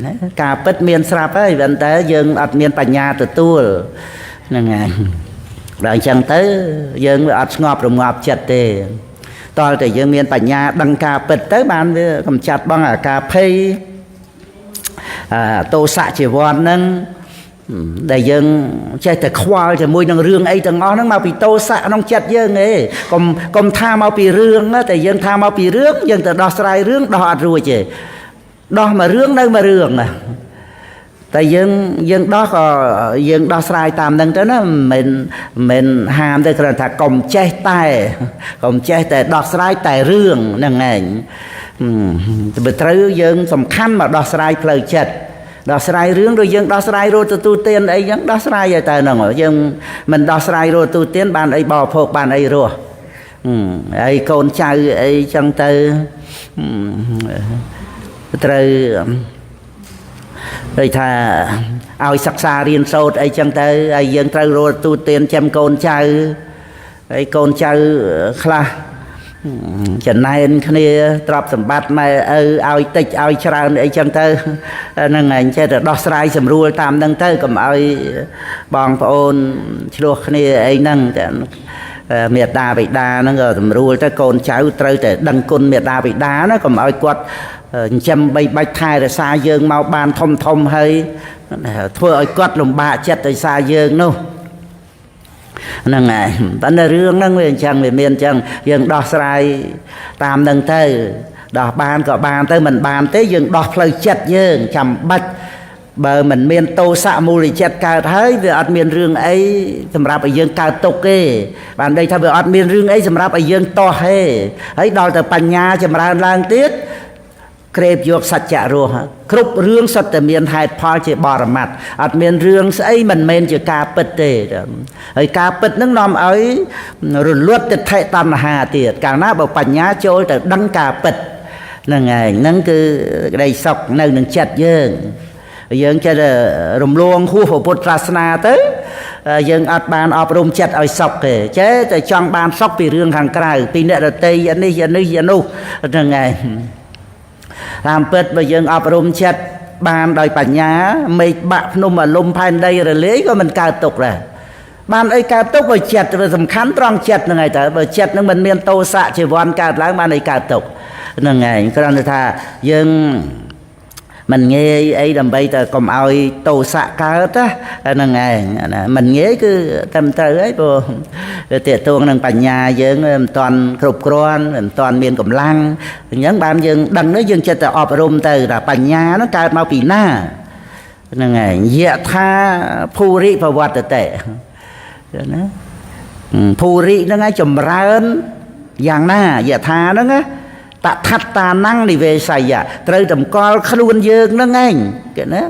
ណាការពិតមានស្រាប់ហើយប៉ុន្តែយើងអត់មានបញ្ញាទទួលហ្នឹងឯងដល់អញ្ចឹងទៅយើងវាអត់ស្ងប់រងាប់ចិត្តទេតើតែយើងមានបញ្ញាដឹងការពិតទៅបានវាកំចាត់បងអាការភ័យទោសៈជីវ័នហ្នឹងដែលយើងចេះតែខ្វល់ជាមួយនឹងរឿងអីទាំងអស់ហ្នឹងមកពីទោសៈក្នុងចិត្តយើងឯងកុំថាមកពីរឿងតែយើងថាមកពីរឿងយើងទៅដោះស្រាយរឿងដោះអត់រួចទេដោះមួយរឿងនៅមួយរឿងតែយើងដោះក៏យើងដោះស្រាយតាមនឹងទៅណាមិនហាមទេគ្រាន់ថាកុំចេះតែដោះស្រាយតែរឿងហ្នឹងឯងបើត្រូវយើងសំខាន់មកដោះស្រាយផ្លូវចិត្តដោះស្រាយរឿងដូចយើងដោះស្រាយរត់ទទួលទានអីចឹងដោះស្រាយឲ្យតែហ្នឹងយើងមិនដោះស្រាយរត់ទទួលទានបានអីបរិភោគបានអីរស់ហើយកូនចៅអីចឹងទៅត្រូវដូចថាឲ្យសិក្សារៀនសូត្រអីចឹងទៅហើយយើងត្រូវរត់ទទួលទានចាំកូនចៅហើយកូនចៅខ្លះចំណែនគ្នាទ្រព្យសម្បត្តិម៉ែឪឲ្យតិចឲ្យច្រើនអីចឹងទៅហ្នឹងឯងចេះតែដោះស្រាយសម្រួលតាមហ្នឹងទៅកុំឲ្យបងប្អូនឆ្លោះគ្នាអីហ្នឹងតែមេត្តាបិតាហ្នឹងក៏សម្រួលទៅកូនចៅត្រូវតែដឹងគុណមេត្តាបិតាណាកុំឲ្យគាត់ចិញ្ចឹមបីបាច់ថែរក្សាយើងមកបានធំធំហើយធ្វើឲ្យគាត់លំបាកចិត្តដោយសារយើងនោះ ហ្នឹងហើយប៉ុន្តែរឿងហ្នឹងវាអញ្ចឹងវាមានអញ្ចឹងយើងដោះស្រាយតាមនឹងទៅដោះបានក៏បានទៅមិនបានទេយើងដោះផ្លូវចិត្តយើងចាំបាច់បើមិនមានទោសៈមូលចិត្តកើតហើយវាអត់មានរឿងអីសម្រាប់ឲ្យយើងកើតទុក្ខទេបានន័យថាវាអត់មានរឿងអីសម្រាប់ឲ្យយើងទាស់ទេហើយដល់ទៅបញ្ញាចម្រើនឡើងទៀតក្រេបយកសច្ចៈរស់គ្រប់រឿងសុទ្ធតែមានហេតុផលជាបរមត្តអត់មានរឿងស្អីមិនមែនជាការពិតទេហើយការពិតនឹងនាំឲ្យរលត់ទិដ្ឋិតណ្ហាទៀតកាលណាបើបញ្ញាចូលទៅដឹងការពិតហ្នឹងឯងហ្នឹងគឺក្តីសុខនៅនឹងចិត្តយើងយើងចេះតែរំលងហួសពុទ្ធសាសនាទៅយើងអត់បានអប់រំចិត្តឲ្យសុខទេចេះតែចង់បានសុខពីរឿងខាងក្រៅពីអ្នកដទៃអានេះអានេះអានោះហ្នឹងឯងតាមពិតបើយើងអប់រំចិត្តបានដោយបញ្ញាមេឃបាក់ភ្នំអាលំផែនដីរលាយក៏មិនកើតទុក្ខដែរបានអីកើតទុក្ខបើចិត្តវាសំខាន់ត្រង់ចិត្តហ្នឹងឯងតើបើចិត្តហ្នឹងមិនមានទោសៈជីវ័នកើតឡើងបានអីកើតទុក្ខហ្នឹងឯងគ្រាន់តែថាយើងមិនងាយអីដើម្បីតែកុំឲ្យទោសៈកើតហ្នឹងឯងមិនងាយគឺត្រឹមត្រូវហើយព្រោះវាទាក់ទងនឹងបញ្ញាយើងមិនទាន់គ្រប់គ្រាន់មិនទាន់មានកម្លាំងអញ្ចឹងបានយើងដឹងនេះយើងចិត្តតែអប់រំទៅថាបញ្ញាហ្នឹងកើតមកពីណាហ្នឹងឯងយថាភូរិភវត្តតិណាភូរិហ្នឹងឯងចម្រើនយ៉ាងណាយថាហ្នឹងណាតថត្តានំនិវេសយៈត្រូវតម្កល់ខ្លួនយើងហ្នឹងឯងគេណា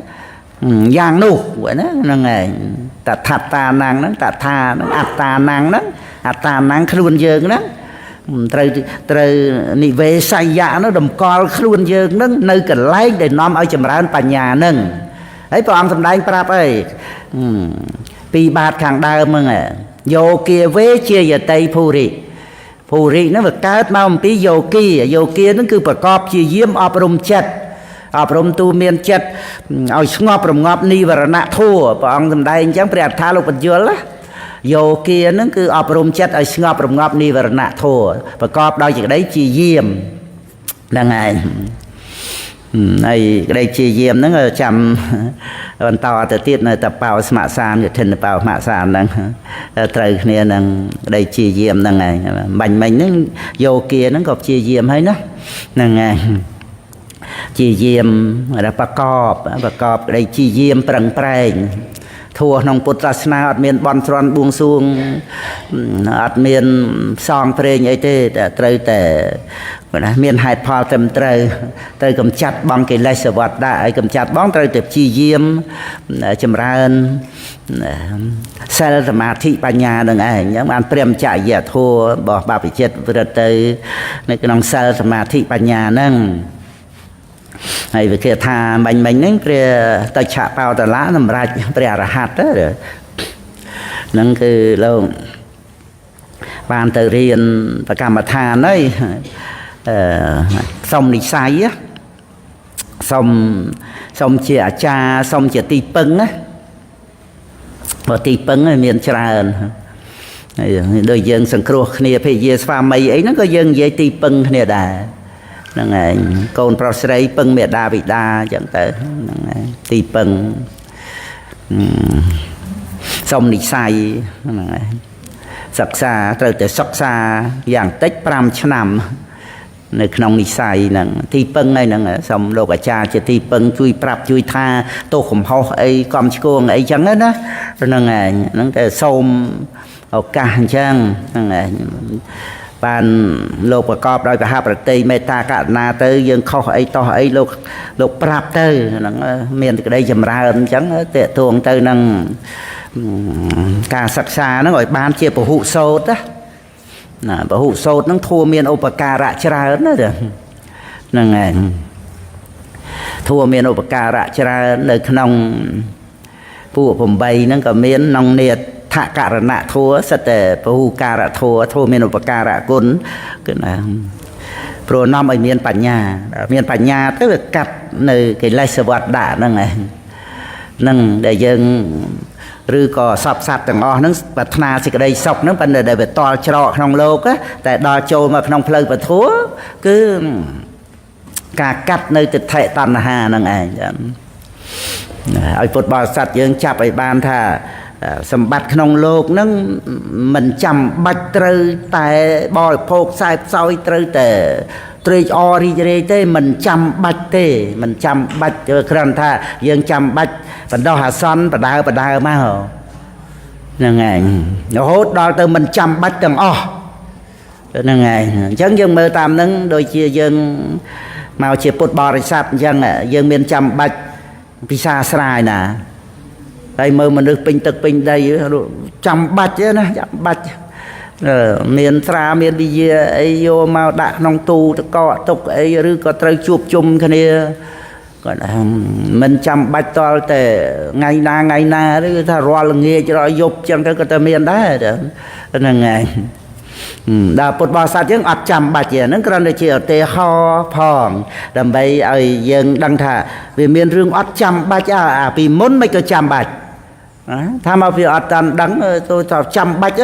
យ៉ាងនោះណាហ្នឹងឯងតថត្តានំហ្នឹងតថាហ្នឹងអត្តានំហ្នឹងអត្តានំខ្លួនយើងហ្នឹងត្រូវនិវេសយៈហ្នឹងតម្កល់ខ្លួនយើងហ្នឹងនៅកន្លែងដែលនាំឲ្យចម្រើនបញ្ញាហ្នឹងហើយព្រះអង្គសម្ដែងប្រាប់អីពីបាតខាងដើមហ្នឹងយោគាវេជាយតីភូរិភូរិហ្នឹងវាកើតមកអំពីយោគាយោគាហ្នឹងគឺប្រកបជាយាមអប់រំចិត្តអប់រំទូមានចិត្តឲ្យស្ងប់រងាប់និវរណៈធัวព្រះអង្គសម្ដែងអញ្ចឹងព្រះអត្ថាលោកបញ្យលយោគាហ្នឹងគឺអប់រំចិត្តឲ្យស្ងប់រងាប់និវរណៈធัวប្រកបដោយសេចក្តីជាយាមហ្នឹងឯងហើយក្តីជាយាមហ្នឹងចាំបន្តទៅទៀតនៅតបោស្មសានកឋិនបោស្មសានហ្នឹងត្រូវគ្នានឹងក្តីជាយាមហ្នឹងឯងបាញ់មិញហ្នឹងយោគាហ្នឹងក៏ជាយាមហើយណាហ្នឹងឯងជាយាមប្រកបក្តីជាយាមប្រឹងប្រែងធัวក្នុងពុទ្ធសាសនាអត់មានបន់ស្រន់បួងសួងអត់មានផ្សងព្រេងអីទេតែត្រូវតែណាមានហេតុផលត្រឹមត្រូវត្រូវកំចាត់បងកិលេសវត្តដាក់ឲ្យកំចាត់បងត្រូវតែព្យាយាមចម្រើនសិលសមាធិបញ្ញានឹងឯងអញ្ចឹងបានព្រះមច្ចរិយធម៌របស់បព្វជិតព្រឹត្តទៅនៅក្នុងសិលសមាធិបញ្ញាហ្នឹងហើយវាគេថាបាញ់មិញហ្នឹងព្រះតច្ឆបោតលៈសម្រាប់ព្រះអរហន្តហ្នឹងគឺលោកបានទៅរៀនប្រកម្មដ្ឋានហើយសុំនិស័យសុំជាអាចារ្យសុំជាទីពឹងណាបើទីពឹងមានច្រើនហើយដូចយើងសង្គ្រោះគ្នាភរិយាស្វាមីអីហ្នឹងក៏យើងនិយាយទីពឹងគ្នាដែរហ្នឹងឯងកូនប្រុសស្រីពឹងមេដាបិតាអញ្ចឹងទៅហ្នឹងឯងទីពឹងសុំនិស័យហ្នឹងឯងសិក្សាត្រូវតែសិក្សាយ៉ាងតិច5ឆ្នាំនៅក្នុងនិស័យហ្នឹងទីពឹងហើយហ្នឹងសូមលោកអាចារ្យជាទីពឹងជួយប្រាប់ជួយថាទោសកំហុសអីកំឆ្គងអីចឹងណាហ្នឹងឯងហ្នឹងតែសូមឱកាសអញ្ចឹងហ្នឹងឯងបានលោកប្រកបដោយប្រហាប្រតិមេត្តាករុណាទៅយើងខុសអីតោះអីលោកប្រាប់ទៅហ្នឹងមានសេចក្តីចម្រើនអញ្ចឹងតេតួងទៅនឹងការសិក្សាហ្នឹងឲ្យបានជាពហុសោតណាពហុសោតហ្នឹងធัวមានឧបការៈច្រើនណាហ្នឹងឯងធัวមានឧបការៈច្រើននៅក្នុងពួក8ហ្នឹងក៏មានក្នុងនេតថករណធัวសិតតែពហុការៈធัวធัวមានឧបការៈគុណគឺណាព្រោះនាំឲ្យមានបញ្ញាមានបញ្ញាទៅវាកាត់នៅកិលេសវត្តដាក់ហ្នឹងឯងហ្នឹងដែលយើងឬក៏សពសត្វទាំងអស់ហ្នឹងប្រាថ្នាសេចក្តីសុខហ្នឹងប៉ុន្តែដែលវាតល់ច្រកក្នុងលោកតែដល់ចូលមកក្នុងផ្លូវពធគឺការកាត់នៅទិដ្ឋិតណ្ហាហ្នឹងឯងឲ្យពុទ្ធបរិស័ទយើងចាប់ឲ្យបានថា សម្បត្តិក្នុងលោកហ្នឹងមិនចាំបាច់ត្រូវតែបរិភោគខ្សែផ្សោយត្រូវតែត្រេកអររីករាយទេមិនចាំបាច់ទេមិនចាំបាច់គ្រាន់ថាយើងចាំបាច់បណ្ដោះអាសន្នបដើបដើមកហ្នឹងឯងរហូតដល់ទៅមិនចាំបាច់ទាំងអស់ហ្នឹងឯងអញ្ចឹងយើងមើលតាមហ្នឹងដូចជាយើងមកជាពុទ្ធបរិស័ទអញ្ចឹងយើងមានចាំបាច់ពិសាស្រាយណាហើយមើលមនុស្សពេញទឹកពេញដីចាំបាច់ទេណាចាំបាច់មានស្រាមានវិយាអីយកមកដាក់ក្នុងទូតកកទុកអីឬក៏ត្រូវជួបជុំគ្នាគាត់មិនចាំបាច់តល់តែថ្ងៃណាថ្ងៃណាឬថារាល់ល្ងាចរាល់យប់ចឹងទៅក៏តែមានដែរហ្នឹងហើយដល់ពុទ្ធបរិស័ទយើងអត់ចាំបាច់ទេហ្នឹងគ្រាន់តែជាឧទាហរណ៍ផងដើម្បីឲ្យយើងដឹងថាវាមានរឿងអត់ចាំបាច់អាពីមុនមិនក៏ចាំបាច់ថាមកវាអត់តាមដឹងទៅថាចាំបាច់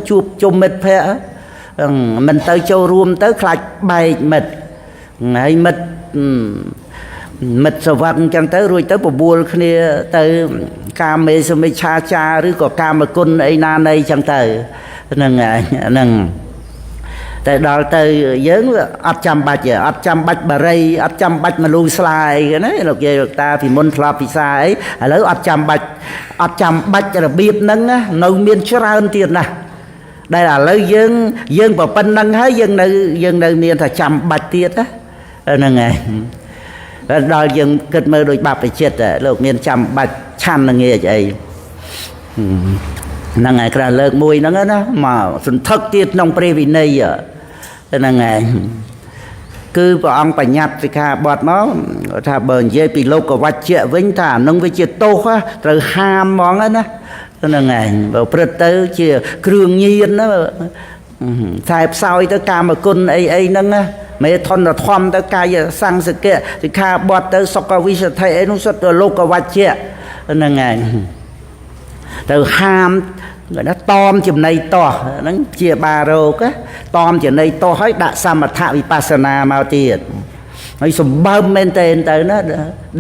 ជួបជុំមិត្តភ័ក្តិមិនទៅចូលរួមទៅខ្លាចបែកមិត្តហើយមិត្តមិត្តសវឹកអញ្ចឹងទៅរួចទៅបបួលគ្នាទៅកាមេសមិច្ឆាចារឬក៏កាមគុណអីណាណីអញ្ចឹងទៅហ្នឹងហ្នឹងតែដល់ទៅយើងអត់ចាំបាច់ទេអត់ចាំបាច់បារីអត់ចាំបាច់មលូស្លាយអីណាលោកយាយលោកតាពីមុនធ្លាប់ពិសាអីឥឡូវអត់ចាំបាច់អត់ចាំបាច់របៀបហ្នឹងណានៅមានច្រើនទៀតណាស់ដែលឥឡូវយើងយើងប៉ុណ្្នឹងហើយយើងនៅមានថាចាំបាច់ទៀតណាហ្នឹងហើយដល់យើងគិតមើលដូចបាបចិត្តលោកមានចាំបាច់ឆាន់នឹងងាកអីហ្នឹងហើយក្រៅលើកមួយហ្នឹងណាមកសន្ធឹកទៀតក្នុងព្រះវិន័យហ្នឹងហើយគឺព្រះអង្គបញ្ញត្តិសិក្ខាបទមកថាបើនិយាយពីលោកវច្ចៈវិញថាអានឹងវាជាទោសត្រូវហាមហ្មងណាហ្នឹងហើយបើព្រឹត្តទៅជាគ្រឿងញៀនណាខ្សែផ្សោយទៅកាមគុណអីអីហ្នឹងណាមេធនធម៌ទៅកាយសង្សកៈសិក្ខាបទទៅសុខវិសុទ្ធិអីនោះសុទ្ធទៅលោកវច្ចៈហ្នឹងហើយទៅហាមគេថាតមចំណៃតោះហ្នឹងជាបារោគតមចំណៃតោះហើយដាក់សមថវិបស្សនាមកទៀតហើយសម្បើមមែនតើទៅណា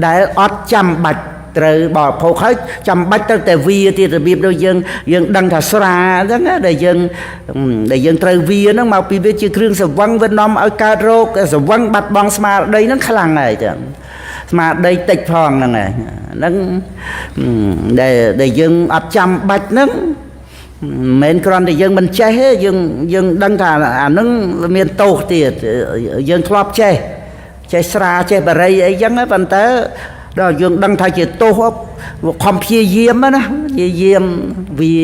ដែលអត់ចាំបាច់ត្រូវបរិភោគហើយចាំបាច់ត្រូវតែវាទៀតរបៀបដូចយើងយើងដឹងថាស្រាហ្នឹងណាដែលយើងត្រូវវាហ្នឹងមកពីវាជាគ្រឿងស្រវឹងវានាំឲ្យកើតរោគស្រវឹងបាត់បង់ស្មារតីហ្នឹងខ្លាំងហើយចឹងស្មារតីតិចផងហ្នឹងហើយហ្នឹងដែលយើងអត់ចាំបាច់ហ្នឹងមិនមែនគ្រាន់តែយើងមិនចេះទេយើងដឹងថាអាហ្នឹងមានទោសទៀតយើងធ្លាប់ចេះចេះស្រាចេះបារីអីចឹងប៉ុន្តែដល់យើងដឹងថាជាទោសខំព្យាយាមណាព្យាយាមវា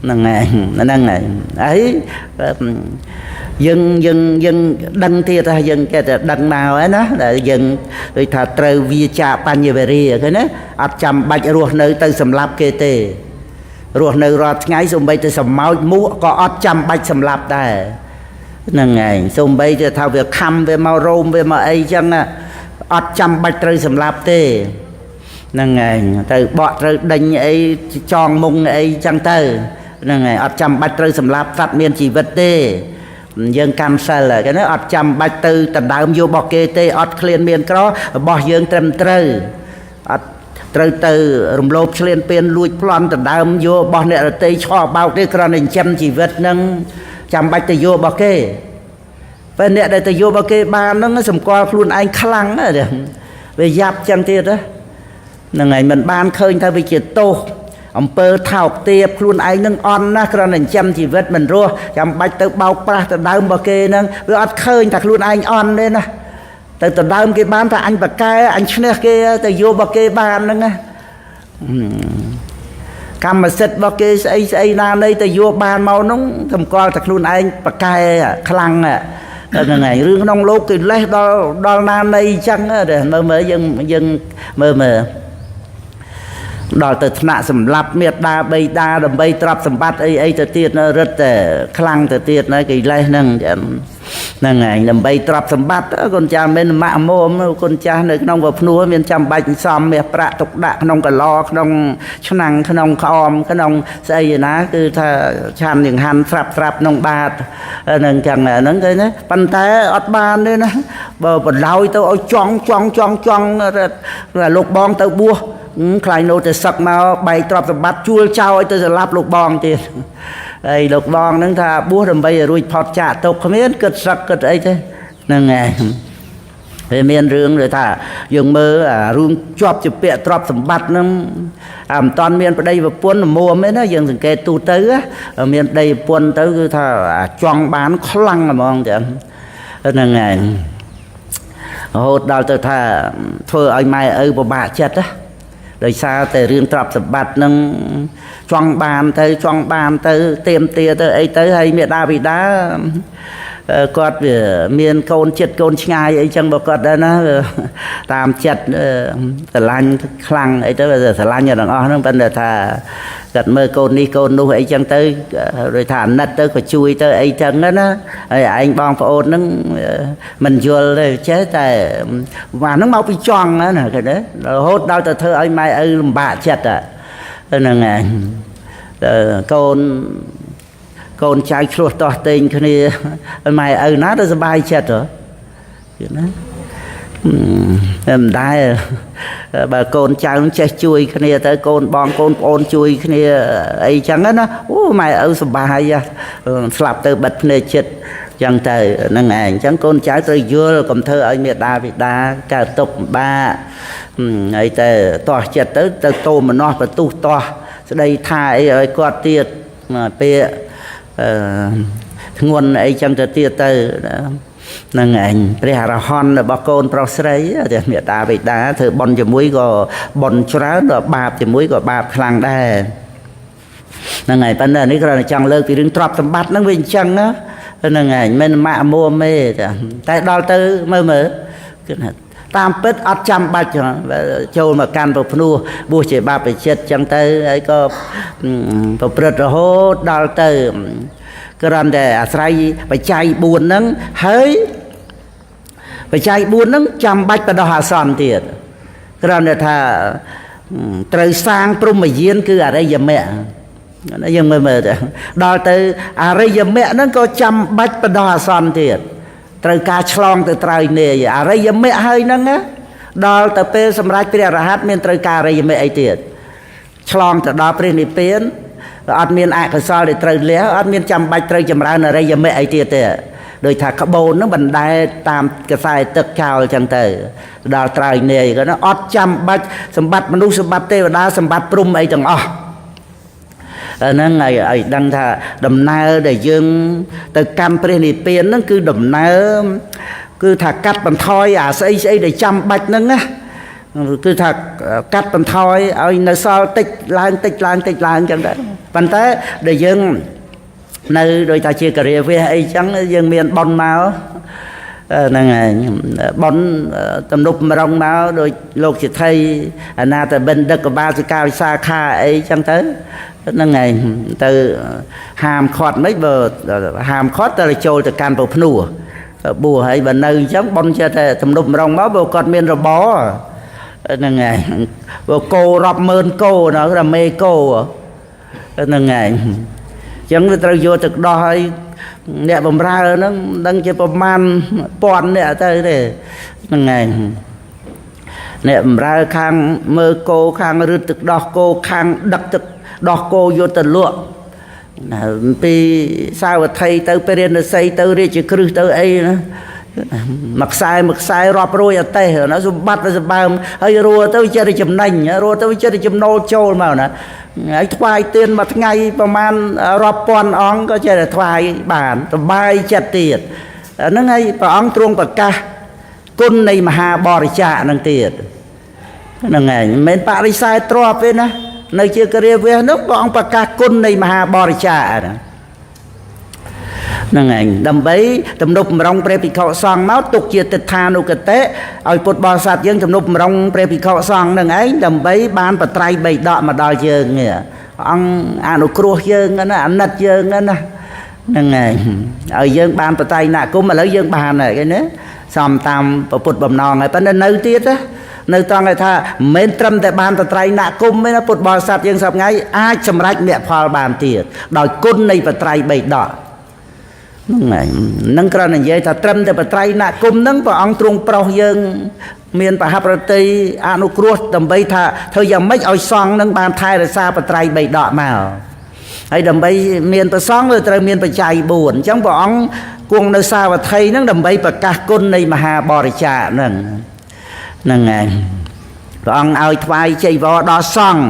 ហ្នឹងហើយហ្នឹងហើយហើយយើងយើងយើងដឹងទៀតថាយើងគេតែដឹងមកហើយណាដែលយើងដូចថាត្រូវវាចាបញ្ញវរិយឃើញណាអត់ចាំបាច់រស់នៅទៅសម្លាប់គេទេរស់នៅរាល់ថ្ងៃសូម្បីតែសម្ោចមួកក៏អត់ចាំបាច់សម្លាប់ដែរហ្នឹងហើយសូម្បីតែថាវាខំវាមករោមវាមកអីចឹងអត់ចាំបាច់ត្រូវសម្លាប់ទេហ្នឹងហើយទៅបកត្រូវដេញអីចងមុងអីចឹងទៅហ្នឹងហើយអត់ចាំបាច់ត្រូវសម្លាប់សត្វមានជីវិតទេយើងកម្មសិលគេណាអត់ចាំបាច់ទៅដណ្ដើមយករបស់គេទេអត់ឃ្លានមានក្ររបស់យើងត្រឹមត្រូវអត់ត្រូវទៅរំលោភឆ្លៀនពៀនលួចប្លន់ដណ្ដើមយករបស់អ្នករតីឆោបោកទេគ្រាន់តែចិញ្ចឹមជីវិតហ្នឹងចាំបាច់ទៅយករបស់គេពេលអ្នកដែលទៅយករបស់គេបានហ្នឹងសម្គាល់ខ្លួនឯងខ្លាំងណាស់វាយ៉ាប់ចឹងទៀតហ្នឹងហើយមិនបានឃើញថាវាជាទោសអំពើថោកទាបខ្លួនឯងនឹងអន់ណាស់គ្រាន់តែចិញ្ចឹមជីវិតមិនរស់ចាំបាច់ទៅបោកប្រាស់ទៅដើមរបស់គេហ្នឹងវាអត់ឃើញថាខ្លួនឯងអន់ទេណាទៅដដើមគេបានថាអញបកែអញឈ្នះគេទៅយករបស់គេបានហ្នឹងណាកម្មសិទ្ធិរបស់គេស្អីស្អីណានៃទៅយកបានមកហ្នឹងសម្គាល់តែខ្លួនឯងបកែខ្លាំងហ្នឹងហើយរឿងក្នុងលោកគេលេះដល់ដល់ណានៃអញ្ចឹងមើលមើលយើងយើងមើលមើលដល់ទៅថ្នាក់សម្លាប់មេដាបៃតាដើម្បីទ្រព្យសម្បត្តិអីអីទៅទៀតនៅរឹតតែខ្លាំងទៅទៀតណាកិលេសហ្នឹងហ្នឹងហើយដើម្បីទ្រព្យសម្បត្តិកូនចាស់មិនម៉ាក់មុំកូនចាស់នៅក្នុងវភ្នួមានចាំបាច់សំមាសប្រាក់ទុកដាក់ក្នុងកឡក្នុងឆ្នាំងក្នុងក្អមក្នុងស្អីណាគឺថាឆានចង្ហាន់ស្រាប់ស្រាប់ក្នុងបាតហ្នឹងចឹងហ្នឹងគេណាប៉ុន្តែអត់បានទេណាបើបណ្ដោយទៅឲ្យចង់ចង់ចង់ចង់លោកបងទៅបួស ខ្លាញ់នោះទៅសឹកមកបែកទ្រព្យសម្បត្តិជួលចោលឲ្យទៅសម្លាប់លោកបងទៀតហើយលោកបងហ្នឹងថាបួសដើម្បីឲ្យរួចផុតចាកទុក្ខគ្មានគិតសឹកគិតអីទេហ្នឹងឯងវាមានរឿងដូចថាយើងមើលអារឿងជាប់ជាពាក្យទ្រព្យសម្បត្តិហ្នឹងអាមិនតាន់មានប្តីប្រពន្ធមួមទេណាយើងសង្កេតទូទៅមានប្តីប្រពន្ធទៅគឺថាចង់បានខ្លាំងហ្មងចឹងហ្នឹងឯងរហូតដល់ទៅថាធ្វើឲ្យម៉ែឪពិបាកចិត្តណាដោយសារតែរឿងទ្រព្យសម្បត្តិហ្នឹងចង់បានទៅចង់បានទៅទៀមទាទៅអីទៅហើយមេដាបិតាគាត់វាមានកូនចិត្តកូនឆ្ងាយអីចឹងបើគាត់ដែរណាតាមចិត្តស្រឡាញ់ខ្លាំងអីទៅស្រឡាញ់ទាំងអស់ហ្នឹងប៉ុន្តែថាគាត់មើលកូននេះកូននោះអីចឹងទៅដូចថាអាណិតទៅក៏ជួយទៅអីចឹងណាហើយឯងបងប្អូនហ្នឹងមិនយល់ទេចេះតែអាហ្នឹងមកពីចង់ណាឃើញទេរហូតដល់ទៅធ្វើឲ្យម៉ែឪលំបាកចិត្តហ្នឹងឯងកូនចៅឆ្លោះតោះតេងគ្នាម៉ែឪណាទៅសុបាយចិត្តហ៎ណាមិនដែរបើកូនចៅចេះជួយគ្នាទៅកូនបងកូនប្អូនជួយគ្នាអីចឹងណាអូម៉ែឪសុបាយស្លាប់ទៅបិទភ្នែកចិត្តចឹងទៅហ្នឹងឯងអញ្ចឹងកូនចៅត្រូវយល់កុំធ្វើឲ្យមេដាបិតាកើតទុក្ខលំបាកហើយតែតោះចិត្តទៅទៅតោមនោះបន្ទុះតោះស្ដីថាអីឲ្យគាត់ទៀតពាក្យធ្ងន់អីចឹងទៅទៀតទៅហ្នឹងឯងព្រះអរហន្តរបស់កូនប្រុសស្រីតែមេដាបិតាធ្វើបុណ្យជាមួយក៏បុណ្យច្រើនដល់បាបជាមួយក៏បាបខ្លាំងដែរហ្នឹងហើយប៉ុន្តែនេះគ្រាន់តែចង់លើកពីរឿងទ្រព្យសម្បត្តិហ្នឹងវាអញ្ចឹងណាហ្នឹងឯងមិនម៉ាក់មួមទេតែដល់ទៅមើលមើលគឺថាតាមពិតអត់ចាំបាច់ចូលមកកាន់ប្រភ្នោះបួសជាបាបចិត្តចឹងទៅហើយក៏ប្រព្រឹត្តរហូតដល់ទៅគ្រាន់តែអាស្រ័យបច្ច័យ4ហ្នឹងហើយបច្ច័យ4ហ្នឹងចាំបាច់បដោះអាសន្នទៀតគ្រាន់តែថាត្រូវសាងព្រហ្មយានគឺអរិយមគ្គយើងមើលមើលទៅដល់ទៅអរិយមគ្គហ្នឹងក៏ចាំបាច់បដោះអាសន្នទៀតត្រូវការឆ្លងទៅត្រើយនាយអរិយមគ្គហើយហ្នឹងណាដល់ទៅពេលសម្រេចព្រះអរហន្តមានត្រូវការអរិយមគ្គអីទៀតឆ្លងទៅដល់ព្រះនិព្វានអត់មានអកុសលដែលត្រូវលះអត់មានចាំបាច់ត្រូវចម្រើនអរិយមគ្គអីទៀតទេដោយថាក្បូនហ្នឹងបណ្ដែតតាមខ្សែទឹកចោលចឹងទៅដល់ត្រើយនាយក៏ណាអត់ចាំបាច់សម្បត្តិមនុស្សសម្បត្តិទេវតាសម្បត្តិព្រហ្មអីទាំងអស់ហ្នឹងឲ្យដឹងថាដំណើរដែលយើងទៅកម្មព្រះនិព្វានហ្នឹងគឺដំណើរគឺថាកាត់បន្ថយអាស្អីស្អីដែលចាំបាច់ហ្នឹងណាគឺថាកាត់បន្ថយឲ្យនៅសល់តិចឡើងតិចឡើងតិចឡើងចឹងដែរប៉ុន្តែដែលយើងនៅដោយថាជាការាវះអីចឹងយើងមានបុណ្យមកហ្នឹងហើយបុណ្យទំនប់ម្រុងមកដោយលោកសិទ្ធិអនាថបិណ្ឌិកបាសិកាវិសាខាអីចឹងទៅហ្នឹងហើយទៅហាមឃាត់មិនបើហាមឃាត់ទៅចូលទៅកាន់ប្រភ្នោះបួសហើយបើនៅអញ្ចឹងបុណ្យចេះតែទំនប់ម្រុងមកបើគាត់មានរបរហ្នឹងហើយបើគោរាប់ម៉ឺនគោណាគេថាមេគោហ្នឹងហើយអញ្ចឹងវាត្រូវយកទឹកដោះឲ្យអ្នកបំរើហ្នឹងមិនដឹងជាប្រមាណពាន់អ្នកទៅទេហ្នឹងហើយអ្នកបំរើខាងមើលគោខាងរឹតទឹកដោះគោខាងដឹកទឹកដោះគោយកទៅលក់ពីសាវត្ថីទៅពារាណសីទៅរាជក្រឹសទៅអីណាមួយខ្សែមួយខ្សែរាប់រយអតេណាសម្បត្តិសម្បើមហើយរੂទៅចិត្តចំណេញរੂទៅចិត្តចំណូលចូលមកណាហើយថ្វាយទានមួយថ្ងៃប្រមាណរាប់ពាន់អង្គក៏ចេះតែថ្វាយបានសប្បាយចិត្តទៀតហ្នឹងហើយព្រះអង្គទ្រង់ប្រកាសគុណនៃមហាបរិច្ចាគហ្នឹងទៀតហ្នឹងហើយមិនមែនបរិស័យទ្រព្យទេណានៅជាការាវះនោះព្រះអង្គប្រកាសគុណនៃមហាបរិច្ចាគហ្នឹងឯងដើម្បីទំនប់បំរុងព្រះភិក្ខុសង្ឃមកទុកជាទិដ្ឋានុគតិឲ្យពុទ្ធបរិស័ទយើងទំនប់បំរុងព្រះភិក្ខុសង្ឃហ្នឹងឯងដើម្បីបានបត្រៃបីដកមកដល់យើងនេះព្រះអង្គអនុគ្រោះយើងណាអាណិតយើងណាហ្នឹងឯងឲ្យយើងបានបត្រៃណគមឥឡូវយើងបានហើយគេណាសំតាមពុទ្ធបំណងហើយប៉ុន្តែនៅទៀតណានៅត្រង់ថាមិនមែនត្រឹមតែបានតត្រៃណគមទេណាពុទ្ធបរិស័ទយើងសប្ងៃអាចសម្រេចមគ្គផលបានទៀតដោយគុណនៃបត្រៃបីដក ហ្នឹងហើយនឹងគ្រាន់តែនិយាយថាត្រឹមតែបត្រៃណគមហ្នឹងព្រះអង្គទ្រង់ប្រោសយើងមានប្រហប្រតិអនុគ្រោះដើម្បីថាធ្វើយ៉ាងម៉េចឲ្យសង្ឃនឹងបានថែរក្សាបត្រៃបីដកមកហើយដើម្បីមានប្រសង្ឃវាត្រូវមានបច្ច័យ4អញ្ចឹងព្រះអង្គគង់នៅសាវត្ថីហ្នឹងដើម្បីប្រកាសគុណនៃមហាបរិច្ចាគហ្នឹងហ្នឹងហើយព្រះអង្គឲ្យថ្វាយចីវរដល់សង្ឃ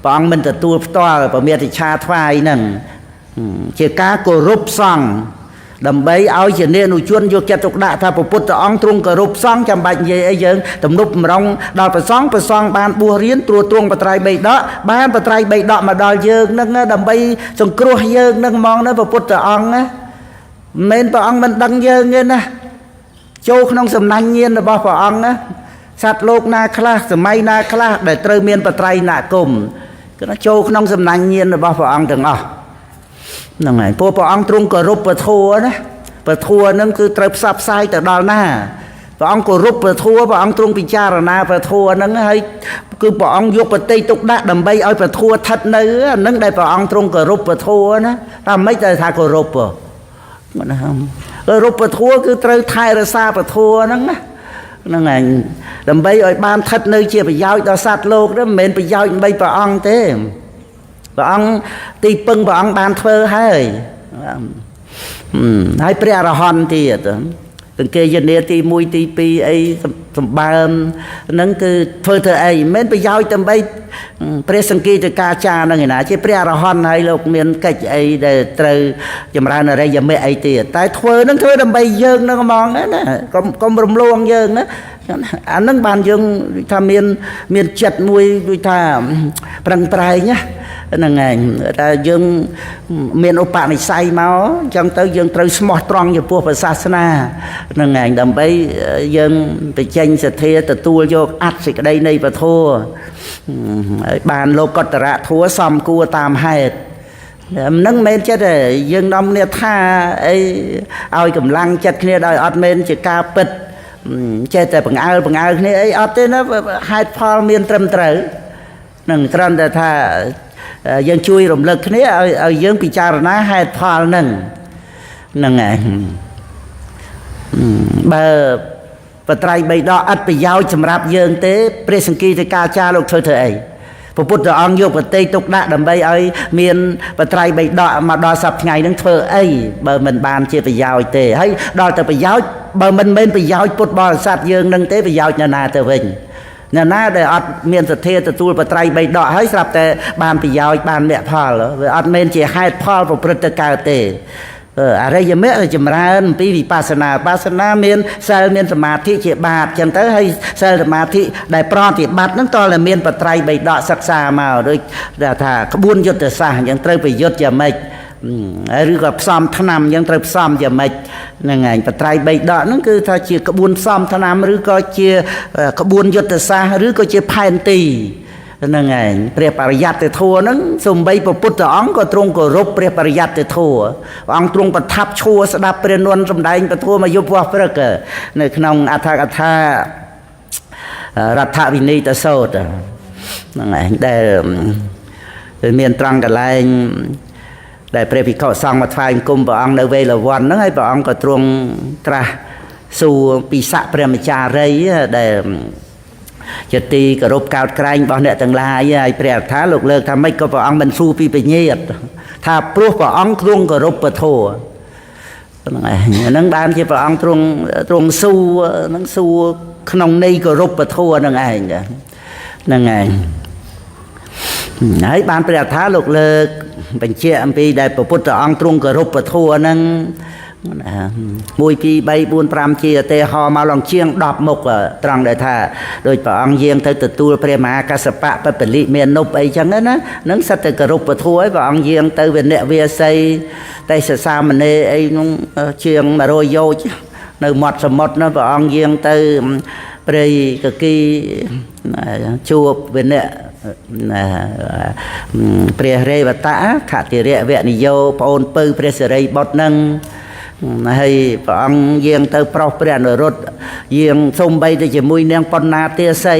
ព្រះអង្គមិនទទួលផ្ទាល់ប្រមេតិឆាថ្វាយហ្នឹងជាការគោរពសង្ឃដើម្បីឲ្យជាអ្នកអនុជនយកចិត្តទុកដាក់ថាព្រះពុទ្ធអង្គទ្រង់គោរពសង្ឃចាំបាច់និយាយអីយើងទំនុកម្រងដល់ព្រះសង្ឃព្រះសង្ឃបានបួសរៀនត្រួតត្រងបត្រៃបីដកបានបត្រៃបីដកមកដល់យើងហ្នឹងដើម្បីសង្គ្រោះយើងហ្នឹងហ្មងណាព្រះពុទ្ធអង្គណាមិនមែនព្រះអង្គមិនដឹងយើងទេណាចូលក្នុងសំណាញ់ញាណរបស់ព្រះអង្គណាសត្វលោកណាខ្លះសម័យណាខ្លះដែលត្រូវមានបត្រៃណគមគឺចូលក្នុងសំណាញ់ញាណរបស់ព្រះអង្គទាំងអស់ហ្នឹងហើយព្រោះព្រះអង្គទ្រង់គោរពពធណាពធហ្នឹងគឺត្រូវផ្សព្វផ្សាយទៅដល់ណាព្រះអង្គគោរពពធព្រះអង្គទ្រង់ពិចារណាពធហ្នឹងហើយគឺព្រះអង្គយកបតិទុកដាក់ដើម្បីឲ្យពធស្ថិតនៅហ្នឹងដែលព្រះអង្គទ្រង់គោរពពធណាតែមិនតែថាគោរពណាគោរពពធគឺត្រូវថែរក្សាពធហ្នឹងណាហ្នឹងហើយដើម្បីឲ្យបានស្ថិតនៅជាប្រយោជន៍ដល់សត្វលោកហ្នឹងមិនមែនប្រយោជន៍ដើម្បីព្រះអង្គទេព្រះអង្គទីពឹងព្រះអង្គបានធ្វើហើយហើយព្រះអរហន្តទៀតសង្កេយនាទី1ទី2អីសម្បើមហ្នឹងគឺធ្វើធ្វើអីមិនមែនប្រយោជន៍ដើម្បីព្រះសង្កេតកាចារហ្នឹងឯណាជាព្រះអរហន្តហើយលោកមានកិច្ចអីដែលត្រូវចម្រើនអរិយមគ្គអីទៀតតែធ្វើហ្នឹងធ្វើដើម្បីយើងហ្នឹងហ្មងណាកុំរំលងយើងណាអាហ្នឹងបានយើងថាមានចិត្តមួយដូចថាប្រឹងប្រែងណាហ្នឹងឯងតែយើងមានឧបនិស្ស័យមកអញ្ចឹងទៅយើងត្រូវស្មោះត្រង់ចំពោះព្រះសាសនាហ្នឹងឯងដើម្បីយើងបញ្ចេញសទ្ធាទទួលយកអត្ថសេចក្តីនៃពធហើយបានលោកតរៈធัวសំគួរតាមហេតុហ្នឹងមិនមែនចិត្តទេយើងនាំគ្នាថាអីឲ្យកម្លាំងចិត្តគ្នាដោយអត់មែនជាការពិតចេះតែបង្អើលគ្នាអីអត់ទេណាហេតុផលមានត្រឹមត្រូវនឹងគ្រាន់តែថាយើងជួយរំលឹកគ្នាឲ្យយើងពិចារណាហេតុផលហ្នឹងហ្នឹងឯងបើបត្រៃបីដកអត់ប្រយោជន៍សម្រាប់យើងទេព្រះសង្កេតកាចារលោកធ្វើធ្វើអីព្រះពុទ្ធអង្គយកបតិទុកដាក់ដើម្បីឲ្យមានបត្រៃបីដកមកដល់សប្តាហ៍ថ្ងៃហ្នឹងធ្វើអីបើមិនបានជាប្រយោជន៍ទេហើយដល់តែប្រយោជន៍បើមិនមែនប្រយោជន៍ពុទ្ធបរិស័ទយើងនឹងទេប្រយោជន៍នរណាទៅវិញនរណាដែលអត់មានសទ្ធាទទួលបត្រៃបីដកហើយស្រាប់តែបានប្រយោជន៍បានមគ្គផលវាអត់មែនជាហេតុផលប្រព្រឹត្តទៅកើតទេអរិយមគ្គចម្រើនអំពីវិបស្សនាវិបស្សនាមានសិលមានសមាធិជាបាតចឹងទៅហើយសិលសមាធិដែលប្រតិបត្តិហ្នឹងតើតែមានបត្រៃបីដកសិក្សាមកដូចថាក្បួនយុទ្ធសាស្ត្រអញ្ចឹងត្រូវប្រយុទ្ធយ៉ាងម៉េចឬក៏ផ្សំថ្នាំអញ្ចឹងត្រូវផ្សំយ៉ាងម៉េចហ្នឹងឯងបត្រៃបីដកហ្នឹងគឺថាជាក្បួនផ្សំថ្នាំឬក៏ជាក្បួនយុទ្ធសាស្ត្រឬក៏ជាផែនទីហ្នឹងឯងព្រះបរិយត្តិធម៌ហ្នឹងសំបីព្រះពុទ្ធអង្គក៏ទ្រង់គោរពព្រះបរិយត្តិធម៌ព្រះអង្គទ្រង់ប្រថាប់ឈួរស្ដាប់ព្រះនន្ទសម្ដែងពធមកយប់វាស់ព្រឹកនៅក្នុងអត្ថកថារដ្ឋវិនីតសោតហ្នឹងឯងដែលមានត្រង់កន្លែងដែលព្រះភិក្ខុសង្ឃមកថ្វាយបង្គំព្រះអង្គនៅវេលវ័នហ្នឹងហើយព្រះអង្គក៏ទ្រង់ត្រាស់សួរពីស័កព្រះមចារីដែលជាទីគោរពកោតក្រែងរបស់អ្នកទាំងឡាយហើយព្រះអត្ថាលោកលើកថាម៉េចក៏ព្រះអង្គមិនសួរពីពញាតថាព្រោះព្រះអង្គទ្រង់គោរពពធហ្នឹងឯងហ្នឹងបានជាព្រះអង្គទ្រង់សួរហ្នឹងសួរក្នុងន័យគោរពពធហ្នឹងឯងហ្នឹងឯងហើយបានព្រះអត្ថាលោកលើកបញ្ជាក់អំពីដែលព្រះពុទ្ធអង្គទ្រង់គោរពពធហ្នឹង1 2 3 4 5ជាឧទាហរណ៍មកឡើងជាង10មុខត្រង់ដែលថាដោយព្រះអង្គយាងទៅទទួលព្រះមហាកស្សបៈបពលិមានុបអីចឹងណានឹងសិតតែគោរពពធហើយព្រះអង្គយាងទៅវិនៈវាសីទេសសាមណេរអីនោះជាង100យោជនៅមាត់សមុទ្រនោះព្រះអង្គយាងទៅព្រៃកគីជួបវិនៈព្រះរេវតៈខតិរៈវនិយោប្អូនពៅព្រះសិរីបុត្រនឹងហើយព្រះអង្គយាងទៅប្រុសព្រះអនុរុទ្ធយាងសំបីទៅជាមួយនាងបណ្ណាទាសី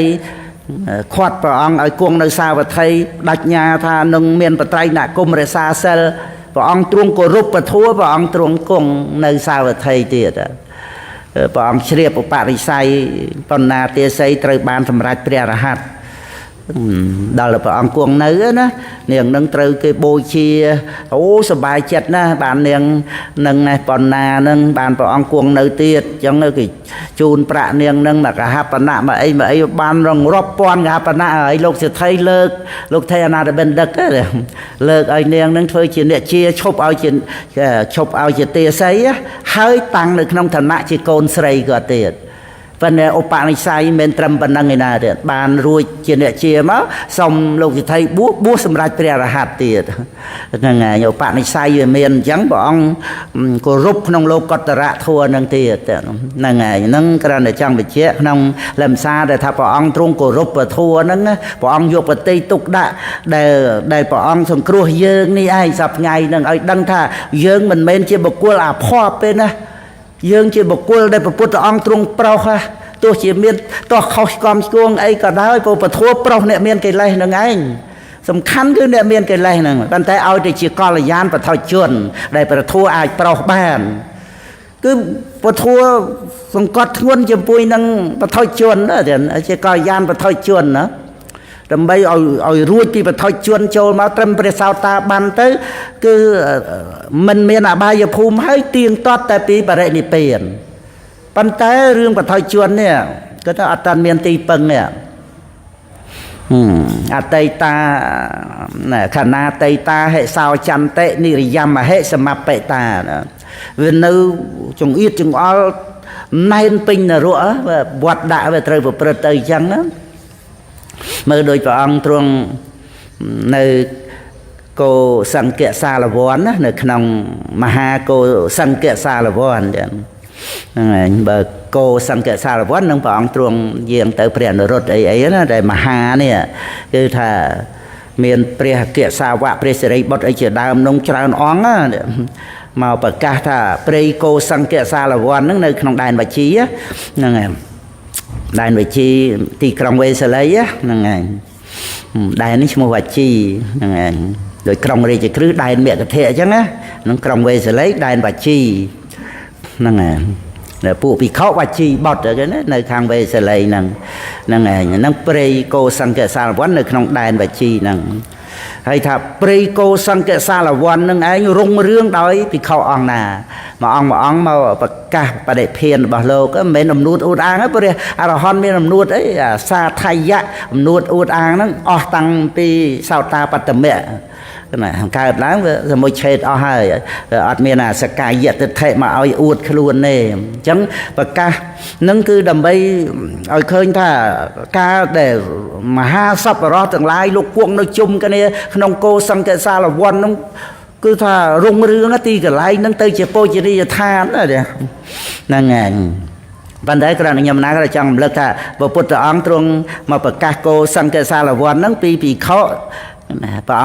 ខាត់ព្រះអង្គឲ្យគង់នៅសាវត្ថីដាច់ញាថានឹងមានបត្រៃណគមរក្សាសិល ព្រះអង្គទ្រង់គោរពពធព្រះអង្គទ្រង់គង់នៅសាវត្ថីទៀតព្រះអង្គជ្រាបឧបនិស្ស័យបណ្ណាទាស័យត្រូវបានសម្រេចព្រះរហ័តដល់ព្រះអង្គគង់នៅណានាងនឹងត្រូវគេបូជាអូសប្បាយចិត្តណាស់បាននាងនឹងនេះបណ្ណានឹងបានព្រះអង្គគង់នៅទៀតអញ្ចឹងគេជូនប្រាក់នាងនឹងមកកហបណៈមកអីមកអីបានរងរាប់ពាន់កហបណៈហើយលោកសេដ្ឋីលើកលោកថៃអនាថបណ្ឌិតលើកឲ្យនាងនឹងធ្វើជាអ្នកជាឈប់ឲ្យជាឈប់ឲ្យជាទាស័យហើយតាំងនៅក្នុងឋានៈជាកូនស្រីក៏ទៀតប៉ុន្តែឧបនិស្ស័យមិនត្រឹមប៉ុណ្្នឹងឯណាទៀតបានរួចជាអ្នកជាមកសុំលោកសិទ្ធិបួសបួសសម្រាប់ព្រះរហ័តទៀតហ្នឹងហើយឧបនិស្ស័យវាមានអញ្ចឹងព្រះអង្គគោរពក្នុងលោកតរៈធម៌ហ្នឹងទៀតហ្នឹងហើយហ្នឹងគ្រាន់តែចង់បញ្ជាក់ក្នុងលំសារដែលថាព្រះអង្គទ្រង់គោរពធម៌ហ្នឹងព្រះអង្គយកប្រតិទុកដាក់ដែលព្រះអង្គសង្គ្រោះយើងនេះឯងសប្ថ្ងៃហ្នឹងឲ្យដឹងថាយើងមិនមែនជាបុគ្គលអាភ័ព្វទេណាយើងជាបុគ្គលដែលព្រះពុទ្ធអង្គទ្រង់ប្រោសទោះជាមានទោះខុសឆ្គំឆ្គងអីក៏ដោយព្រោះពធប្រោសអ្នកមានកិលេសនឹងឯងសំខាន់គឺអ្នកមានកិលេសហ្នឹងប៉ុន្តែឲ្យទៅជាកល្យានបឋជនដែលព្រះធម៌អាចប្រោសបានគឺពធសង្កត់ធ្ងន់ចំពោះនឹងបឋជនជាកល្យានបឋជនណាដើម្បីឲ្យរួចពីបឋជនចូលមកត្រឹមព្រះសោតាបានទៅគឺមិនមានអបាយភូមិហើយទៀងទាត់តែពីបរិនិព្វានប៉ុន្តែរឿងបឋជននេះគឺថាអត់តាន់មានទីពឹងនេះអតីតាខណាតីតាហិសោចន្តិនិរិយមហិសមបិតាវានៅចង្អៀតចង្អល់ណែនពេញនរកវត្តដាក់វាត្រូវប្រព្រឹត្តទៅអញ្ចឹងណាមើលដោយព្រះអង្គទ្រង់នៅកោសង្ឃសាលវ័នណានៅក្នុងមហាកោសង្ឃសាលវ័នចឹងហ្នឹងហើយបើកោសង្ឃសាលវ័ននឹងព្រះអង្គទ្រង់យាងទៅព្រះអនុរុទ្ធអីអីណាដែលមហានេះគឺថាមានព្រះអគ្គសាវកព្រះសិរីបុត្រអីជាដើមនោះច្រើនអង្គណាមកប្រកាសថាព្រៃកោសង្ឃសាលវ័នហ្នឹងនៅក្នុងដែនវជីហ្នឹងហើយដែនវជីទីក្រុងវេសាលីហ្នឹងហើយដែននេះឈ្មោះវជីហ្នឹងហើយដោយក្រុងរាជក្រឹសដែនមគធៈអញ្ចឹងណាហ្នឹងក្រុងវេសាលីដែនវជីហ្នឹងហើយពួកភិក្ខុវជីបុត្រគេណានៅខាងវេសាលីហ្នឹងហ្នឹងហើយហ្នឹងព្រៃកោសង្ឃសាលវ័ននៅក្នុងដែនវជីហ្នឹងហើយថាព្រៃកោសង្ឃសាលវ័ននឹងឯងរុងរឿងដោយភិក្ខុអង្គណាមួយអង្គមួយអង្គមកប្រកាសបដិភានរបស់លោកមិនមែនអំនួតអួតអាងទេព្រះអរហន្តមានអំនួតអីសាថយៈអំនួតអួតអាងហ្នឹងអស់តាំងពីសោតាបត្តមៈណាកើតឡើងវាសមុជឆេតអស់ហើយអត់មានអាសកាយទិដ្ឋិមកឲ្យអួតខ្លួនទេអញ្ចឹងប្រកាសនឹងគឺដើម្បីឲ្យឃើញថាការដែលមហាសប្បុរសទាំងឡាយលោកគង់នៅជុំគ្នាក្នុងកោសង្ឃសាលវ័ននោះគឺថារុងរឿងទីកន្លែងហ្នឹងទៅជាពោជនីយដ្ឋានហ្នឹងហើយប៉ុន្តែគ្រាន់តែខ្ញុំណាក៏ចង់រំលឹកថាព្រះពុទ្ធអង្គទ្រង់មកប្រកាសកោសង្ឃសាលវ័នហ្នឹងពីភិក្ខុព្រះ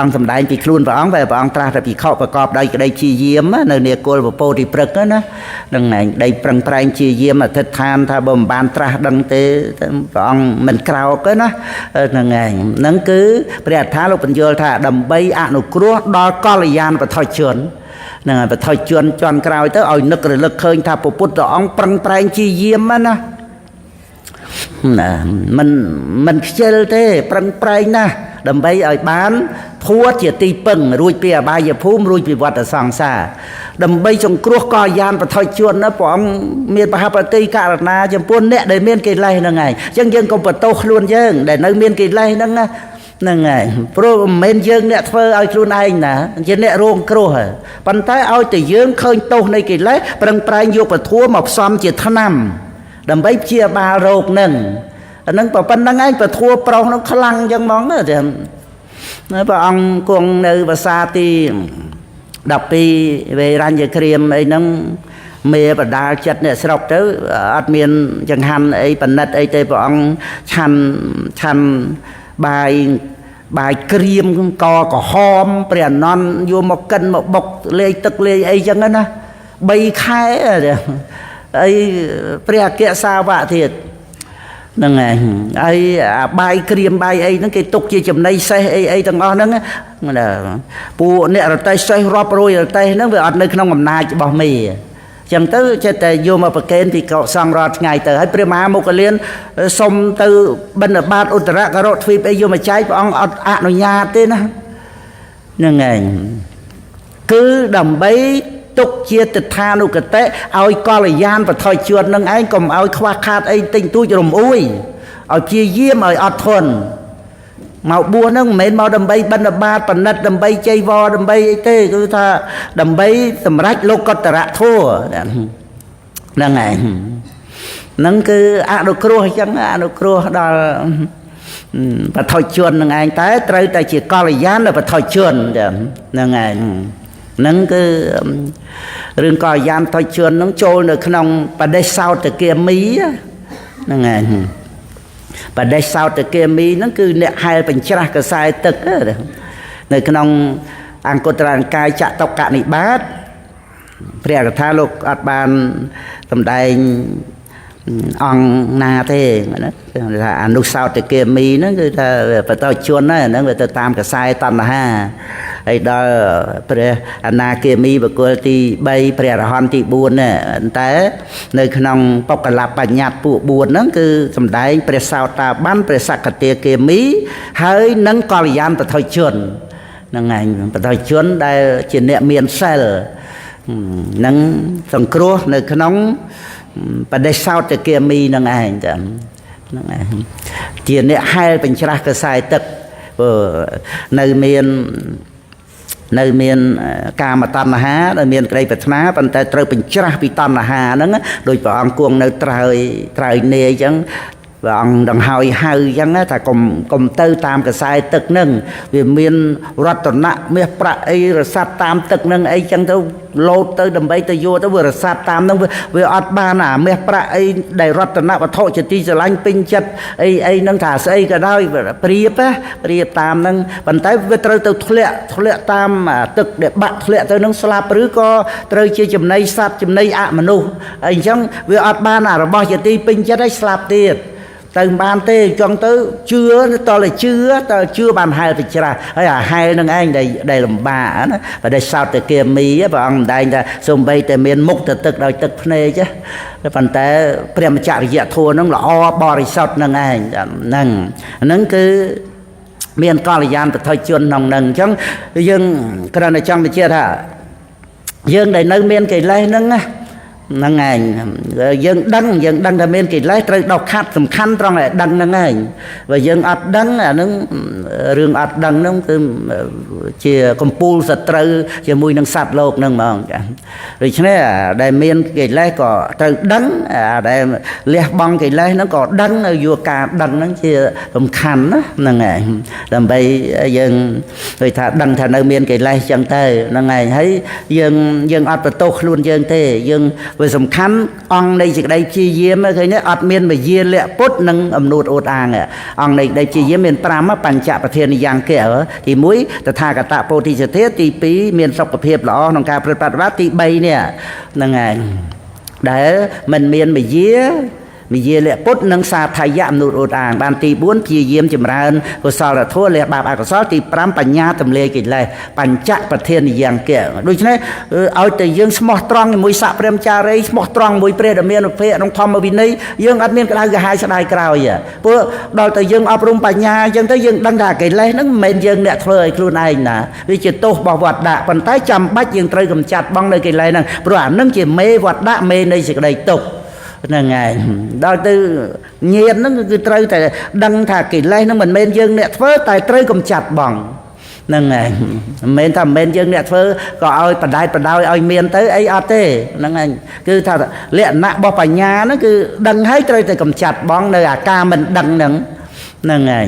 អង្គសម្ដែងពីខ្លួនព្រះអង្គតែព្រះអង្គត្រាស់តែភិក្ខុប្រកបដោយក្តីជាយាមនៅនាគលពពោធិព្រឹកណានឹងឯងក្តីប្រឹងប្រែងជាយាមអធិដ្ឋានថាបើមិនបានត្រាស់ដឹងទេព្រះអង្គមិនក្រោកទេណាហ្នឹងឯងហ្នឹងគឺព្រះអត្ថាលោកបញ្យល់ថាដើម្បីអនុគ្រោះដល់កល្យានបឋជនហ្នឹងហើយបឋជនជាន់ក្រោយទៅឲ្យនឹករលឹកឃើញថាព្រះពុទ្ធអង្គប្រឹងប្រែងជាយាមណាមិនខ្ជិលទេប្រឹងប្រែងណាស់ដើម្បីឲ្យបានធัวជាទីពឹងរួចពីអបាយភូមិរួចពីវដ្តសង្សារដើម្បីសង្គ្រោះកល្យានបឋជនណាព្រះអង្គមានបហបតិករណាចំពោះអ្នកដែលមានកិលេសហ្នឹងឯងអញ្ចឹងយើងកុំបន្ទោសខ្លួនយើងដែលនៅមានកិលេសហ្នឹងណាហ្នឹងហើយព្រោះមិនមែនយើងអ្នកធ្វើឲ្យខ្លួនឯងណាជាអ្នករងគ្រោះប៉ុន្តែឲ្យតែយើងឃើញទោសនៃកិលេសប្រឹងប្រែងយកពធមកផ្សំជាថ្នាំដើម្បីព្យាបាលរោគហ្នឹងអាហ្នឹងប៉ុណ្្នឹងឯងពធប្រុសហ្នឹងខ្លាំងអញ្ចឹងហ្មងណាព្រះអង្គគង់នៅភាសាទី12វេរញ្ញក្រាមអីហ្នឹងមេបដាលចិត្តអ្នកស្រុកទៅអត់មានចង្ហាន់អីប៉និតអីទេព្រះអង្គឆាន់បាយក្រៀមកក្រហមព្រះអនន្តយកមកកិនមកបុកលាយទឹកលាយអីចឹងណា3ខែអីព្រះអគ្គសាវកទៀត ហ្នឹងហើយហើយអាបាយក្រៀមបាយអីហ្នឹងគេទុកជាចំណីសេះអីអីទាំងអស់ហ្នឹងពួកអ្នករទេះសេះរាប់រយរទេះហ្នឹងវាអត់នៅក្នុងអំណាចរបស់មេចឹងទៅចេះតែយកមកប្រគេនពីកសង្ឃរាល់ថ្ងៃទៅហើយព្រះមហាមុគលានសុំទៅបិណ្ឌបាតឧត្តរករទ្វីបអីយកមកចែកព្រះអង្គអត់អនុញ្ញាតទេណាហ្នឹងឯងគឺដើម្បីទុកជាទិដ្ឋានុគតិឲ្យកល្យានបថុជននឹងឯងកុំឲ្យខ្វះខាតអីតិចតួចរំអួយឲ្យព្យាយាមឲ្យអត់ធន់មកបួសហ្នឹងមិនមែនមកដើម្បីបិណ្ឌបាតបណិតដើម្បីជ័យវរដើម្បីអីទេគឺថាដើម្បីសម្រេចលោកតរធម៌ហ្នឹងឯងហ្នឹងគឺអនុគ្រោះអញ្ចឹងអនុគ្រោះដល់បថុជននឹងឯងតែត្រូវតែជាកល្យានដល់បថុជនហ្នឹងឯងហ្នឹងគឺរឿងកល្យានបថុជនហ្នឹងចូលនៅក្នុងបដិសោតគាមីហ្នឹងឯងបដិសោតគាមីហ្នឹងគឺអ្នកហែលបញ្ច្រាស់កសែទឹកនៅក្នុងអង្គត្រនិកាយចតុកនិបាតព្រះកថាលោកអត់បានសម្ដែងអង្គណាទេណាថាអនុសោតគាមីហ្នឹងគឺថាបតោជនហ្នឹងវាទៅតាមកសែតណ្ហាហើយដល់ព្រះអនាគាមីបុគ្គលទី3ព្រះអរហន្តទី4ណាតែនៅក្នុងបុគ្គលបញ្ញត្តិពួក4ហ្នឹងគឺសម្ដែងព្រះសោតាបានព្រះសកតាគាមីហើយនឹងកល្យានបថុជនហ្នឹងឯងបថុជនដែលជាអ្នកមានសិលនឹងសង្គ្រោះនៅក្នុងបដិសោតគាមីនឹងឯងចាហ្នឹងឯងជាអ្នកហែលបញ្ច្រាស់កសែទឹកនៅមានកាមតណ្ហាដែលមានក្តីប្រាថ្នាប៉ុន្តែត្រូវបញ្ច្រាស់ពីតណ្ហាហ្នឹងដោយព្រះអង្គគង់នៅត្រើយនាយអញ្ចឹងព្រះអង្គដង្ហើយហៅអញ្ចឹងថាកុំទៅតាមកសែទឹកហ្នឹងវាមានរតនៈមាសប្រាក់អីរសាត់តាមទឹកហ្នឹងអីចឹងទៅលោតទៅដើម្បីទៅយកទៅវារសាត់តាមហ្នឹងវាអត់បានអាមាសប្រាក់អីដែលរតនៈវត្ថុជាទីស្រឡាញ់ពេញចិត្តអីអីហ្នឹងថាស្អីក៏ដោយប្រៀបតាមហ្នឹងប៉ុន្តែវាត្រូវទៅធ្លាក់តាមទឹកដែលបាក់ធ្លាក់ទៅហ្នឹងស្លាប់ឬក៏ត្រូវជាចំណីសត្វចំណីអមនុស្សអីចឹងវាអត់បានអារបស់ជាទីពេញចិត្តឲ្យស្លាប់ទៀតទៅមិនបានទេចង់ទៅជឿតើជឿតើជឿបានហែលទៅច្រាស់ហើយអាហែលនឹងឯងដែលលំបាកណាបើដែលសោតគាមីព្រះអង្គម្ដែងថាសំបីតែមានមុខទៅទឹកដោយទឹកភ្នែកប៉ុន្តែព្រះមច្ចរិយធម៌នឹងល្អបរិសុទ្ធនឹងឯងហ្នឹងហ្នឹងគឺមានកល្យានបថុជនក្នុងហ្នឹងអញ្ចឹងយើងគ្រាន់តែចង់បញ្ជាក់ថាយើងដែលនៅមានកិលេសហ្នឹងណាហ្នឹងឯងយើងដឹងថាមានកិលេសត្រូវដោះខាត់សំខាន់ត្រង់តែដឹងហ្នឹងឯងបើយើងអត់ដឹងអាហ្នឹងរឿងអត់ដឹងហ្នឹងគឺជាកំពូលសត្រូវជាមួយនឹងសត្វលោកហ្នឹងហ្មងចាដូច្នេះដែលមានកិលេសក៏ត្រូវដឹងដែលលះបង់កិលេសហ្នឹងក៏ដឹងយកការដឹងហ្នឹងជាសំខាន់ណាហ្នឹងឯងដើម្បីយើងដូចថាដឹងថានៅមានកិលេសចឹងទៅហ្នឹងឯងហើយយើងអត់បន្ទោសខ្លួនយើងទេយើងវាសំខាន់អង្គនៃសេចក្តីព្យាយាមឃើញទេអត់មានមយាលៈពុទ្ធនិងអំនួតអួតអាងអង្គនៃសេចក្តីព្យាយាមមាន5បញ្ចប្រធានយ៉ាងគេទី1តថាគតពោធិសទ្ធាទី2មានសុខភាពល្អក្នុងការប្រតិបត្តិទី3នេះហ្នឹងឯងដែលមិនមានមយាលៈពុទ្ធនិងសាធយៈអំនួតអួតអាងបានទី4ព្យាយាមចម្រើនកុសលធម៌លះបាបអកុសលទី5បញ្ញាទម្លាយកិលេសបញ្ចប្រធានយ៉ាងគេដូច្នេះឲ្យតែយើងស្មោះត្រង់ជាមួយស័កព្រះមចារីស្មោះត្រង់មួយព្រះដ៏មានភៈក្នុងធម្មវិន័យយើងអត់មានក្តៅក្រហាយស្ដាយក្រោយព្រោះដល់តែយើងអប់រំបញ្ញាអញ្ចឹងទៅយើងដឹងថាកិលេសហ្នឹងមិនមែនយើងអ្នកធ្វើឲ្យខ្លួនឯងណាវាជាទោសរបស់វត្តដាក់ប៉ុន្តែចាំបាច់យើងត្រូវកម្ចាត់បងនៅកិលេសហ្នឹងព្រោះអាហ្នឹងជាមេវត្តដាក់មេនៃសេចក្តីទុក្ខហ្នឹងឯងដល់ទៅញាតហ្នឹងគឺត្រូវតែដឹងថាកិលេសហ្នឹងមិនមែនយើងអ្នកធ្វើតែត្រូវកម្ចាត់បងហ្នឹងឯងមិនមែនថាមិនមែនយើងអ្នកធ្វើក៏ឲ្យបដែតបដោយឲ្យមានទៅអីអត់ទេហ្នឹងឯងគឺថាលក្ខណៈរបស់បញ្ញាហ្នឹងគឺដឹងហើយត្រូវតែកម្ចាត់បងនៅអាការមិនដឹងហ្នឹងហ្នឹងឯង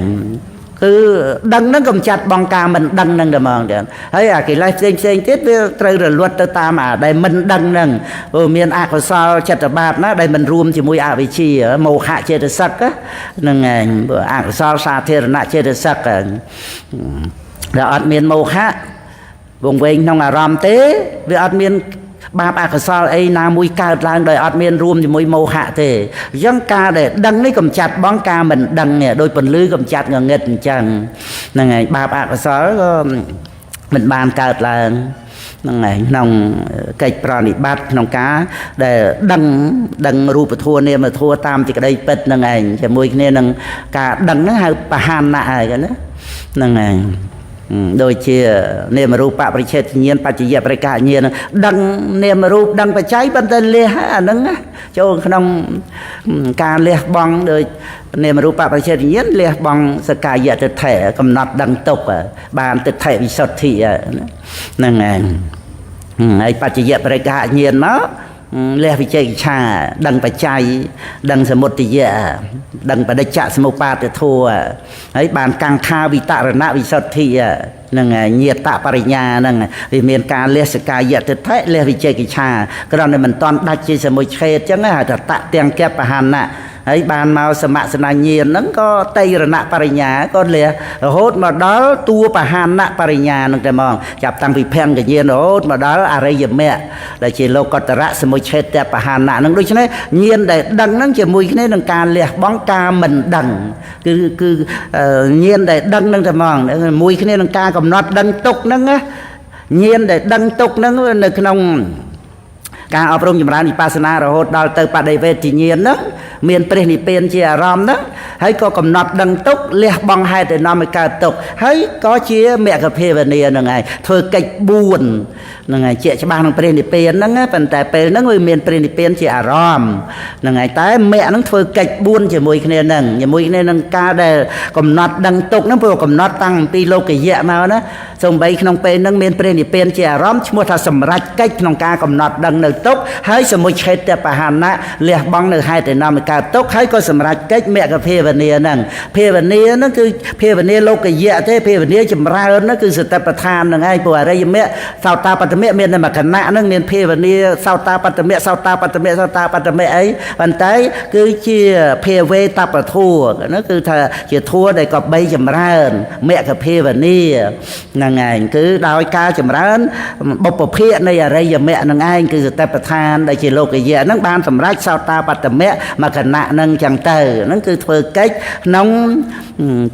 គឺដឹងហ្នឹងកំចាត់បងការមិនដឹងហ្នឹងតែហ្មងទៀតហើយអាកិលេសផ្សេងផ្សេងទៀតវាត្រូវរលត់ទៅតាមអាដែលមិនដឹងហ្នឹងព្រោះមានអកុសលចិត្តបាបណាដែលមិនរួមជាមួយអវិជ្ជាមោហៈចេតសិកហ្នឹងឯងព្រោះអកុសលសាធារណៈចេតសិកដែលអត់មានមោហៈវង្វេងក្នុងអារម្មណ៍ទេវាអត់មាន បាបអកុសលអីណាមួយកើតឡើងដោយអត់មានរួមជាមួយមោហៈទេអញ្ចឹងការដែលដឹងនេះកំចាត់បងការមិនដឹងនេះដោយពន្លឺកំចាត់ងងឹតអញ្ចឹងហ្នឹងហើយបាបអកុសលក៏មិនបានកើតឡើងហ្នឹងហើយក្នុងកិច្ចប្រណិប័តក្នុងការដែលដឹងរូបធម៌នាមធម៌តាមសេចក្តីពិតហ្នឹងឯងជាមួយគ្នានឹងការដឹងហ្នឹងហៅបហានៈហើយណាហ្នឹងហើយដូចជានាមរូបបរិច្ឆេទញ្ញាណបច្ចយបរិកញ្ញាណដឹងនាមរូបដឹងបច្ច័យប៉ុន្តែលះអាហ្នឹងចូលក្នុងការលះបង់ដូចនាមរូបបរិច្ឆេទញ្ញាណលះបង់សកាយទិដ្ឋិកំណត់ដឹងទុកបានទិដ្ឋិវិសុទ្ធិហ្នឹងឯងហើយបច្ចយបរិកញ្ញាណមកលះវិជ័យឆាដឹងបច្ច័យដឹងសមុទយៈដឹងបដិច្ចសមុបាទធัวហើយបានកង្ខាវិតរណវិសុទ្ធិនឹងញាតបរិញ្ញាហ្នឹងវាមានការលះសកាយទិដ្ឋិលះវិជ័យឆាគ្រាន់តែមិនតន់ដាច់ជាសមុច្ឆេតអញ្ចឹងហៅថាតទាំងកបហណៈហើយបានមកសមសនញ្ញាណហ្នឹងក៏តីរណបរិញ្ញាក៏លះរហូតមកដល់តួបហានៈបរិញ្ញាហ្នឹងតែហ្មងចាប់តាំងពីភង្គញ្ញាណរហូតមកដល់អរិយមគ្គដែលជាលោកតរៈសមុច្ឆេតបហានៈហ្នឹងដូច្នេះញាណដែលដឹងហ្នឹងជាមួយគ្នានឹងការលះបង់ការមិនដឹងគឺគឺញាណដែលដឹងហ្នឹងតែហ្មងមួយគ្នានឹងការកំណត់ដឹងទុកហ្នឹងណាញាណដែលដឹងទុកហ្នឹងនៅក្នុងការអប់រំចម្រើនវិបស្សនារហូតដល់ទៅបដិវេទញ្ញាណហ្នឹងមានព្រះនិព្វានជាអារម្មណ៍ហ្នឹងហើយក៏កំណត់ដឹងទុកលះបង់ហេតុដែលនាំឲ្យកើតទុកហើយក៏ជាមគ្គភាវនាហ្នឹងឯងធ្វើកិច្ច4ហ្នឹងឯងជាច្បាស់ក្នុងព្រះនិព្វានហ្នឹងប៉ុន្តែពេលហ្នឹងវាមានព្រះនិព្វានជាអារម្មណ៍ហ្នឹងឯងតែមគ្គហ្នឹងធ្វើកិច្ច4ជាមួយគ្នាហ្នឹងជាមួយគ្នានឹងការដែលកំណត់ដឹងទុកហ្នឹងព្រោះកំណត់តាំងពីលោកយៈមកណាសូម្បីក្នុងពេលហ្នឹងមានព្រះនិព្វានជាអារម្មណ៍ឈ្មោះថាសម្រេចកិច្ចក្នុងការកំណត់ដឹងនៅទុកហើយសមុច្ឆេតបហានៈលះបង់នៅហេតុដែលនាំឲ្យកើតទុកហើយក៏សម្រេចកិច្ចមគ្គភាវនាហ្នឹងភាវនាហ្នឹងគឺភាវនាលោកយៈទេភាវនាចម្រើនហ្នឹងគឺសតិប្បដ្ឋានហ្នឹងឯងព្រោះអរិយមគ្គសោតាបត្តមគ្គមានតែមួយគណៈហ្នឹងមានភាវនាសោតាបត្តមគ្គសោតាបត្តមគ្គសោតាបត្តមគ្គអីប៉ុន្តែគឺជាភាវេតបធัวហ្នឹងគឺថាជាធัวដែលក៏បីចម្រើនមគ្គភាវនាហ្នឹងឯងគឺដោយការចម្រើនបុព្វភាគនៃអរិយមគ្គហ្នឹងឯងគឺសតិប្បដ្ឋានដែលជាលោកយៈហ្នឹងបានសម្រេចសោតាបត្តមគ្គមួយគណៈហ្នឹងចឹងទៅហ្នឹងគឺធ្វើកិច្ចក្នុង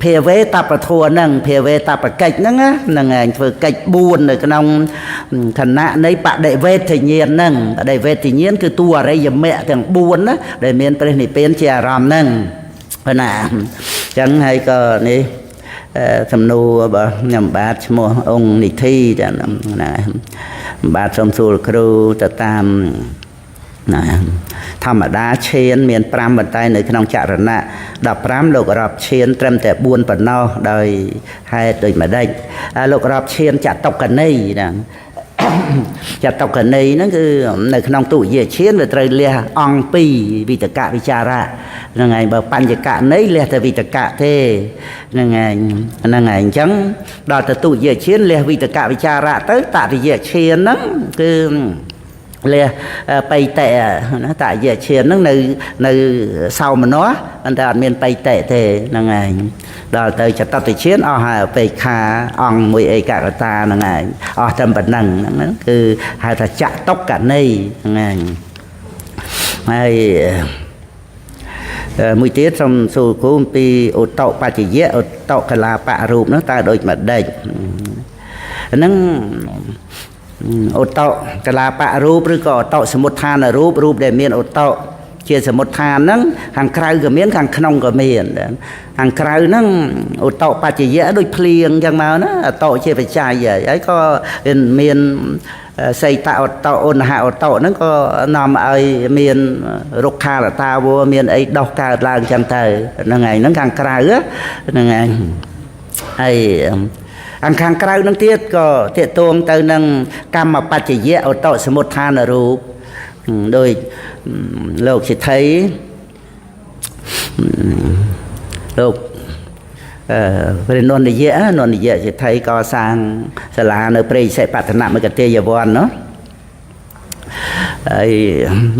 ភាវេតបធัวហ្នឹងភាវេតបកិច្ចហ្នឹងហ្នឹងឯងធ្វើកិច្ច4នៅក្នុងគណៈនៃបដិវេទញ្ញាណហ្នឹងបដិវេទញ្ញាណគឺតួអរិយមគ្គទាំង4ណាដែលមានព្រះនិព្វានជាអារម្មណ៍ហ្នឹងប៉ុណ្ណាអញ្ចឹងហើយក៏នេះសំណួររបស់ខ្ញុំបាទឈ្មោះអង្គនិធិចាណាបាទសូមសួរគ្រូទៅតាមណាធម្មតាឈានមាន5ប៉ុន្តែនៅក្នុងចរណៈ15លោករាប់ឈានត្រឹមតែ4ប៉ុណ្ណោះដោយហេតុដូចម្ដេចលោករាប់ឈានចតុកណីណាចតុកណីហ្នឹងគឺនៅក្នុងទុតិយឈានវាត្រូវលះអង្គ2វិតកវិចារៈហ្នឹងឯងបើបញ្ចកណីលះតែវិតកទេហ្នឹងឯងហ្នឹងឯងអញ្ចឹងដល់ទៅទុតិយឈានលះវិតកវិចារៈទៅតតិយឈានហ្នឹងគឺលះបៃតៈណាតយៈឈានហ្នឹងនៅសោមនស្សប៉ុន្តែអត់មានបៃតៈទេហ្នឹងឯងដល់ទៅចតតិឈានអស់ហើយបេខាអង្គមួយឯកកតាហ្នឹងឯងអស់តែប៉ុណ្ណឹងហ្នឹងគឺហៅថាចតុកណីហ្នឹងឯងហើយមួយទៀតសូមសួរគ្រូអំពីឧតុបច្ចយៈឧតុកលាបរូបហ្នឹងតើដូចម្ដេចហ្នឹងឧតុកលាបរូបឬក៏ឧតុសមុទ្ឋានរូបរូបដែលមានឧតុជាសមុទ្ឋានហ្នឹងខាងក្រៅក៏មានខាងក្នុងក៏មានខាងក្រៅហ្នឹងឧតុបច្ចយៈដូចភ្លៀងអញ្ចឹងមកណាឧតុជាបច្ច័យហើយក៏មានសីតឧតុឧណហឧតុហ្នឹងក៏នាំឲ្យមានរុក្ខារតាវមានអីដោះកើតឡើងអញ្ចឹងទៅហ្នឹងឯងហ្នឹងខាងក្រៅហ្នឹងឯងហើយអង្គខាងក្រៅនឹងទៀតក៏ទាក់ទងទៅនឹងកម្មបច្ចយៈឧតុសមុទ្ឋានរូបដោយលោកសិទ្ធិលោកព្រះនន្ទយៈនន្ទយៈសិទ្ធិក៏សាងសាលានៅព្រៃសិបតនមកទាយវ័ននោះ ហើយ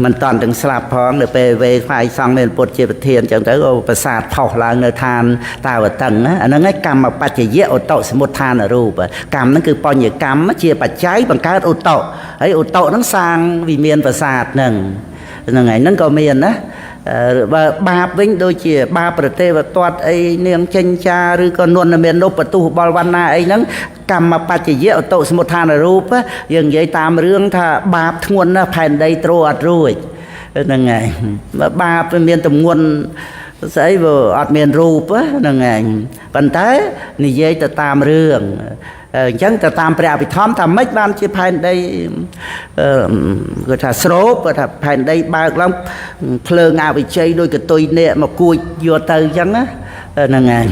មិនតន់ទាំងស្លាប់ផងនៅពេលវេខ្វាយសង្ឃមានពុទ្ធជាប្រធានអញ្ចឹងទៅក៏ប្រាសាទផុសឡើងនៅឋានតាវតឹងអាហ្នឹងឯងកម្មបច្ចយៈឧតុសមុទ្ឋានរូបកម្មហ្នឹងគឺបញ្ញកម្មជាបច្ច័យបង្កើតឧតុហើយឧតុហ្នឹងសាងវិមានប្រាសាទហ្នឹងហ្នឹងឯងហ្នឹងក៏មានណាបើបាបវិញដូចជាបាបប្រទេវទត្តអីនាងចិញ្ចាឬក៏នន្ទមាននុបទុះបលវណ្ណាអីហ្នឹងកម្មបច្ចយៈឧតុសមុទ្ឋានរូបយើងនិយាយតាមរឿងថាបាបធ្ងន់ណាស់ផែនដីទ្រអត់រួចហ្នឹងហើយបើបាបវាមានទម្ងន់ស្អីបើអត់មានរូបហ្នឹងឯងប៉ុន្តែនិយាយទៅតាមរឿងអញ្ចឹងទៅតាមព្រះអភិធម្មថាម៉េចបានជាផែនដីគាត់ថាស្រូបគាត់ថាផែនដីបើកឡើងភ្លើងអវិជ័យដោយកតុយនាគមកគួចយកទៅអញ្ចឹងណាហ្នឹងឯង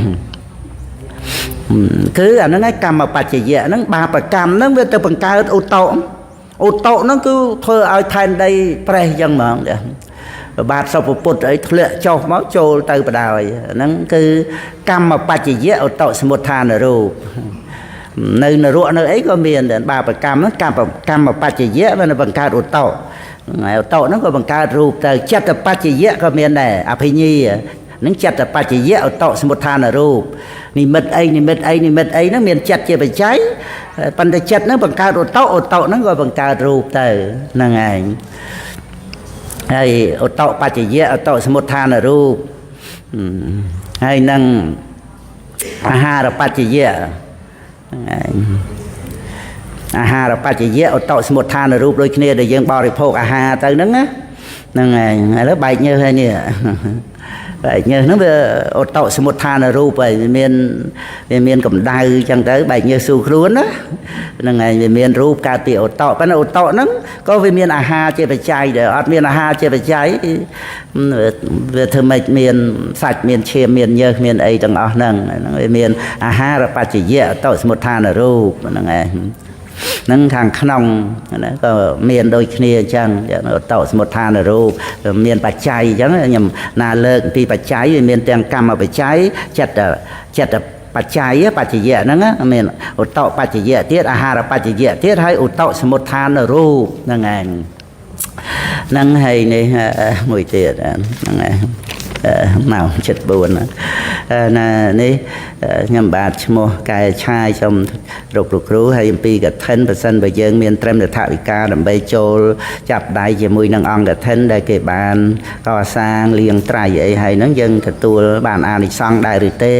គឺអាហ្នឹងឯងកម្មបច្ចយៈហ្នឹងបាបកម្មហ្នឹងវាទៅបង្កើតឧតុឧតុហ្នឹងគឺធ្វើឲ្យផែនដីប្រេះអញ្ចឹងហ្មងបាទសុពពុទ្ធអីធ្លាក់ចុះមកចូលទៅបដ ாய் ហ្នឹងគឺកម្មបច្ចយៈឧតុសមុទ្ឋានរូបនៅនរកនៅអីក៏មានដែរបាបកម្មហ្នឹងកម្មបច្ចយៈវាបង្កើតឧតុហើយឧតុហ្នឹងក៏បង្កើតរូបទៅចិត្តបច្ចយៈក៏មានដែរអភិញ្ញាហ្នឹងចិត្តបច្ចយៈឧតុសមុទ្ឋានរូបនិមិត្តអីនិមិត្តអីនិមិត្តអីហ្នឹងមានចិត្តជាបច្ច័យប៉ុន្តែចិត្តហ្នឹងបង្កើតឧតុឧតុហ្នឹងក៏បង្កើតរូបទៅហ្នឹងឯងហើយឧតុបច្ចយៈឧតុសមុទ្ឋានរូបហើយនឹងអាហារបច្ចយៈអាហារបច្ចយៈឧតុសមុទ្ឋានរូបដូចគ្នាដែលយើងបរិភោគអាហារទៅហ្នឹងណាហ្នឹងឯងឥឡូវបែកញើសហើយនេះបែកញើសហ្នឹងវាឧតុសមុទ្ឋានរូបហើយវាមានកម្ដៅអញ្ចឹងទៅបែកញើសស៊ូខ្លួនណាហ្នឹងឯងវាមានរូបកើតពីឧតុប៉ុន្តែឧតុហ្នឹងក៏វាមានអាហារជាបច្ច័យដែរអត់មានអាហារជាបច្ច័យវាធ្វើម៉េចមានសាច់មានឈាមមានញើសមានអីទាំងអស់ហ្នឹងវាមានអាហារបច្ចយៈឧតុសមុទ្ឋានរូបហ្នឹងឯងហ្នឹងខាងក្នុងណាក៏មានដូចគ្នាអញ្ចឹងឧតុសមុទ្ឋានរូបមានបច្ច័យអញ្ចឹងខ្ញុំណាលើកពីបច្ច័យវាមានទាំងកម្មបច្ច័យចិត្តបច្ច័យបច្ចយៈហ្នឹងមានឧតុបច្ចយៈទៀតអាហារបច្ចយៈទៀតហើយឧតុសមុទ្ឋានរូបហ្នឹងឯងហ្នឹងហើយនេះមួយទៀតហ្នឹងឯងម៉ោង 7:04 ណានេះខ្ញុំបាទឈ្មោះកែឆាយសូមលោកគ្រូហើយអំពីកឋិនប្រសិនបើយើងមានត្រឹមថវិកាដើម្បីចូលចាប់ដៃជាមួយនឹងអង្គកឋិនដែលគេបានកសាងលៀងត្រៃអីហើយហ្នឹងយើងទទួលបានអានិសង្សដែរឬទេ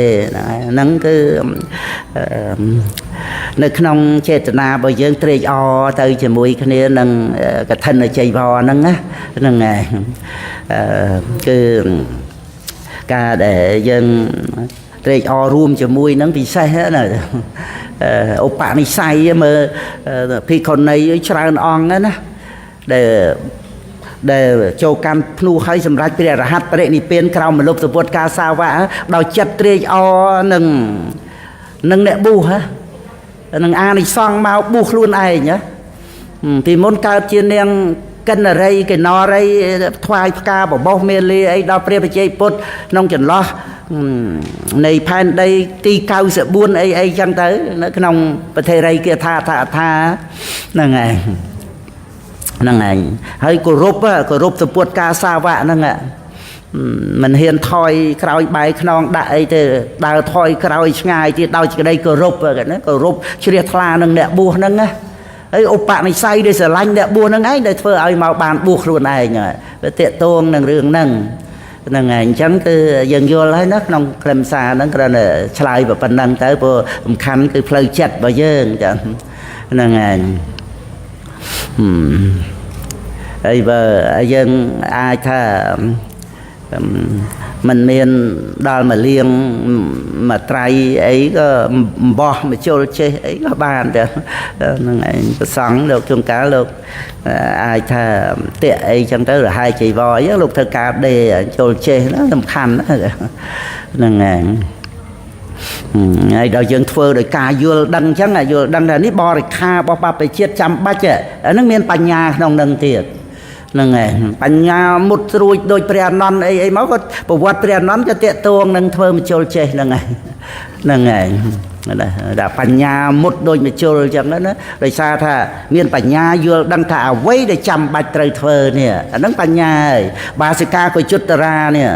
ហ្នឹងគឺនៅក្នុងចេតនារបស់យើងត្រេកអរទៅជាមួយគ្នានឹងកឋិនជ័យវរហ្នឹងណាហ្នឹងឯងគឺការដែលយើងត្រេកអររួមជាមួយនឹងពិសេសណាឧបនិស្ស័យមើលភិក្ខុនីច្រើនអង្គណាដែលចូលកាន់ភ្នោះឲ្យសម្រេចព្រះរហ័តបរិនិព្វានក្រោមមលុបសពុទ្ធកាសាវៈដោយចិត្តត្រេកអរនឹងអ្នកប៊ូហ៎នឹងអានិសង្សមកប៊ូខ្លួនឯងណាពីមុនកើតជានាងកិនរីកិនរីថ្វាយផ្កាបបោសមាលាអីដល់ព្រះបជ័យពុទ្ធក្នុងចន្លោះនៃផែនដីទី94អីអីចឹងទៅនៅក្នុងប្រទេសរីគាថាថាថាហ្នឹងឯងហ្នឹងឯងហើយគោរពសពុទ្ធកាសាវៈហ្នឹងមិនហ៊ានថយក្រោយបែកខ្នងដាក់អីទេដើរថយក្រោយឆ្ងាយទៀតដោយសេចក្តីគោរពណាគោរពជ្រះថ្លានឹងអ្នកបួសហ្នឹងណាហើយឧបនិស្ស័យដែលស្រឡាញ់អ្នកបួសហ្នឹងឯងដែលធ្វើឲ្យមកបានបួសខ្លួនឯងវាទាក់ទងនឹងរឿងហ្នឹងហ្នឹងឯងអញ្ចឹងគឺយើងយល់ហើយណាក្នុងខ្លឹមសារហ្នឹងគ្រាន់តែឆ្លើយប៉ុណ្ណឹងទៅព្រោះសំខាន់គឺផ្លូវចិត្តរបស់យើងចឹងហ្នឹងឯងហើយបើយើងអាចថាមិនមានដល់មកលៀងមកត្រៃអីក៏អំបោះមកជុលចេះអីក៏បានដែរហ្នឹងឯងប្រសង់លោកជួនកាលលោកអាចថាតាក់អីចឹងទៅរហែកចីវរអីលោកធ្វើការដេជុលចេះហ្នឹងសំខាន់ហ្នឹងឯងហើយដល់យើងធ្វើដោយការយល់ដឹងចឹងយល់ដឹងថានេះបរិខារបស់បព្វជិតចាំបាច់អាហ្នឹងមានបញ្ញាក្នុងនឹងទៀតហ្នឹងឯងបញ្ញាមុតស្រួចដូចព្រះអនន្តអីអីមកក៏ប្រវត្តិព្រះអនន្តក៏តាកតួងនឹងធ្វើមជុលចេះហ្នឹងឯងហ្នឹងឯង ណាដល់បញ្ញាមុតដូចមជុលអញ្ចឹងណាដោយសារថាមានបញ្ញាយល់ដឹងថាអ្វីដែលចាំបាច់ត្រូវធ្វើនេះអាហ្នឹងបញ្ញាហើយបាសិកាកុជុត្តរានេះ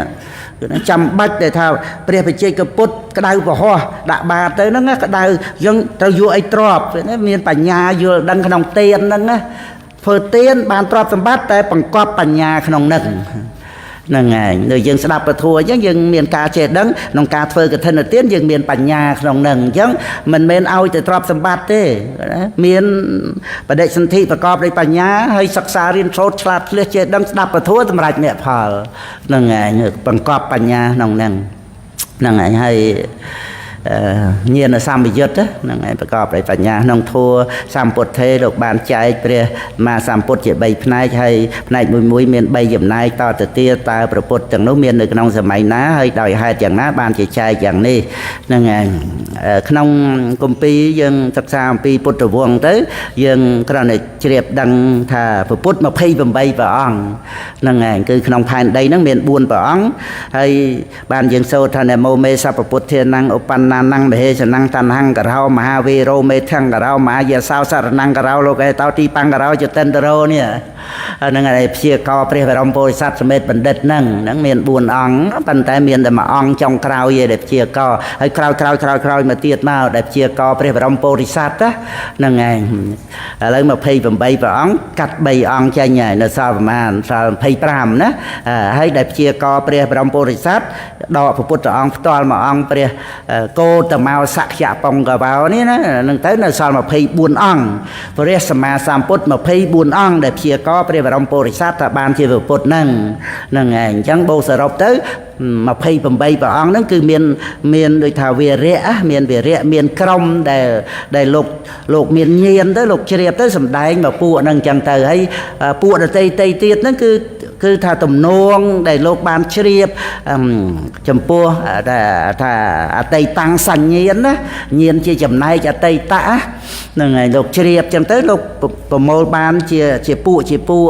គឺចាំបាច់ដែលថាព្រះបច្ចេកពុទ្ធក្តៅពហោះដាក់បាតទៅហ្នឹងក្តៅយើងត្រូវយកអីទ្របមានបញ្ញាយល់ដឹងក្នុងទានហ្នឹងណាធ្វើទានបានទ្រព្យសម្បត្តិតែបង្កប់បញ្ញាក្នុងហ្នឹងហ្នឹងឯងដូចយើងស្ដាប់ពធអញ្ចឹងយើងមានការចេះដឹងក្នុងការធ្វើកឋិនទានយើងមានបញ្ញាក្នុងហ្នឹងអញ្ចឹងមិនមែនឲ្យតែទ្រព្យសម្បត្តិទេមានបដិសន្ធិប្រកបដោយបញ្ញាហើយសិក្សារៀនសូត្រឆ្លាតឆ្លៀសចេះដឹងស្ដាប់ពធសម្រាប់មគ្គផលហ្នឹងឯងបង្កប់បញ្ញាក្នុងហ្នឹងហ្នឹងឯងហើយញាណសម្បយុទ្ធហ្នឹងឯងប្រកបដោយបញ្ញាក្នុងធัวសម្ពុទ្ធេលោកបានចែកព្រះមហាសម្ពុទ្ធជា3ផ្នែកហើយផ្នែកមួយមួយមាន3ចំណែកតទៅទៀតតើព្រះពុទ្ធទាំងនោះមាននៅក្នុងសម័យណាហើយដោយហេតុយ៉ាងណាបានជាចែកយ៉ាងនេះហ្នឹងឯងក្នុងគម្ពីរយើងសិក្សាអំពីពុទ្ធវង្សទៅយើងគ្រាន់តែជ្រាបដឹងថាព្រះពុទ្ធ28ព្រះអង្គហ្នឹងឯងគឺក្នុងផែនដីហ្នឹងមាន4ព្រះអង្គហើយបានយើងសូត្រថានមោមេសពពុទ្ធានំឧបន្នានំមហេសនំតណ្ហង្ករោមហាវីរោមេថង្ករោមហាយសោសរណង្ករោលោកេតោទីបង្ករោចតិនតរោនេះហ្នឹងហើយព្យាករព្រះបរមពោធិសត្វសមេតបណ្ឌិតហ្នឹងហ្នឹងមាន4អង្គប៉ុន្តែមានតែមួយអង្គចុងក្រោយឯដែលព្យាករហើយក្រោយក្រោយក្រោយក្រោយមកទៀតមកដែលព្យាករព្រះបរមពោធិសត្វហ្នឹងឯងឥឡូវ28ព្រះអង្គកាត់3អង្គចេញហើយនៅសល់ប្រហែលសល់25ណាហើយដែលព្យាករព្រះបរមពោធិសត្វដកព្រះពុទ្ធអង្គផ្ទាល់មួយអង្គព្រះកោតមោសក្យពង្កវោនេះណានឹងទៅនៅសល់24អង្គព្រះសម្មាសម្ពុទ្ធ24អង្គដែលព្យាករព្រះបរមពោធិសត្វថាបានជាព្រះពុទ្ធហ្នឹងហ្នឹងឯងអញ្ចឹងបូកសរុបទៅ28ព្រះអង្គហ្នឹងគឺមានដូចថាវីរៈមានវីរៈមានក្រុមដែលលោកមានញាណទៅលោកជ្រាបទៅសំដែងមកពួកហ្នឹងអញ្ចឹងទៅហើយពួកដតីតីទៀតហ្នឹងគឺថាទំនងដែលលោកបានជ្រាបចំពោះថាអតីតាំងសញ្ញាណណាញាណជាចំណែកអតីតៈហ្នឹងហើយលោកជ្រាបចឹងទៅលោកប្រមូលបានជាពួកជាពួក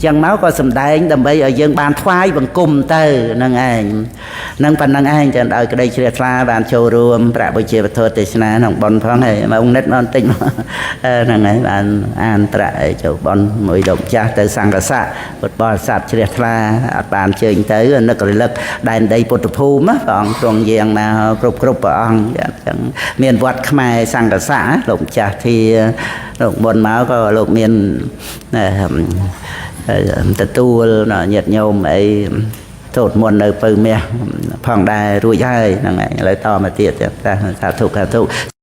ចឹងមកក៏សំដែងដើម្បីឲ្យយើងបានថ្វាយបង្គំទៅហ្នឹងឯងនឹងប៉ុណ្្នឹងឯងចឹងដោយក្តីជ្រះថ្លាបានចូលរួមប្រាក់បុជាវត្ថុទេសនាក្នុងបុណ្យផងហើយមកអង្គនិតមកបន្តិចហ្នឹងហើយបានអានប្រាក់ឲ្យចូលបុណ្យមួយលោកម្ចាស់ទៅសង្កសៈពុទ្ធបរិស័ទជ្រះថ្លាអត់បានជើញទៅនឹករលឹកដែនដីពុទ្ធភូមិព្រះអង្គទ្រង់យាងមកគ្រប់ព្រះអង្គចឹងមានវត្តខ្មែរសង្កសៈលោកម្ចាស់ធាលោកមុនមកក៏លោកមានទទួលញាតិញោមអីសូត្រមន្តនៅពៅមាសផងដែររួចហើយហ្នឹងហើយឥឡូវតមកទៀតសាធុសាធុ។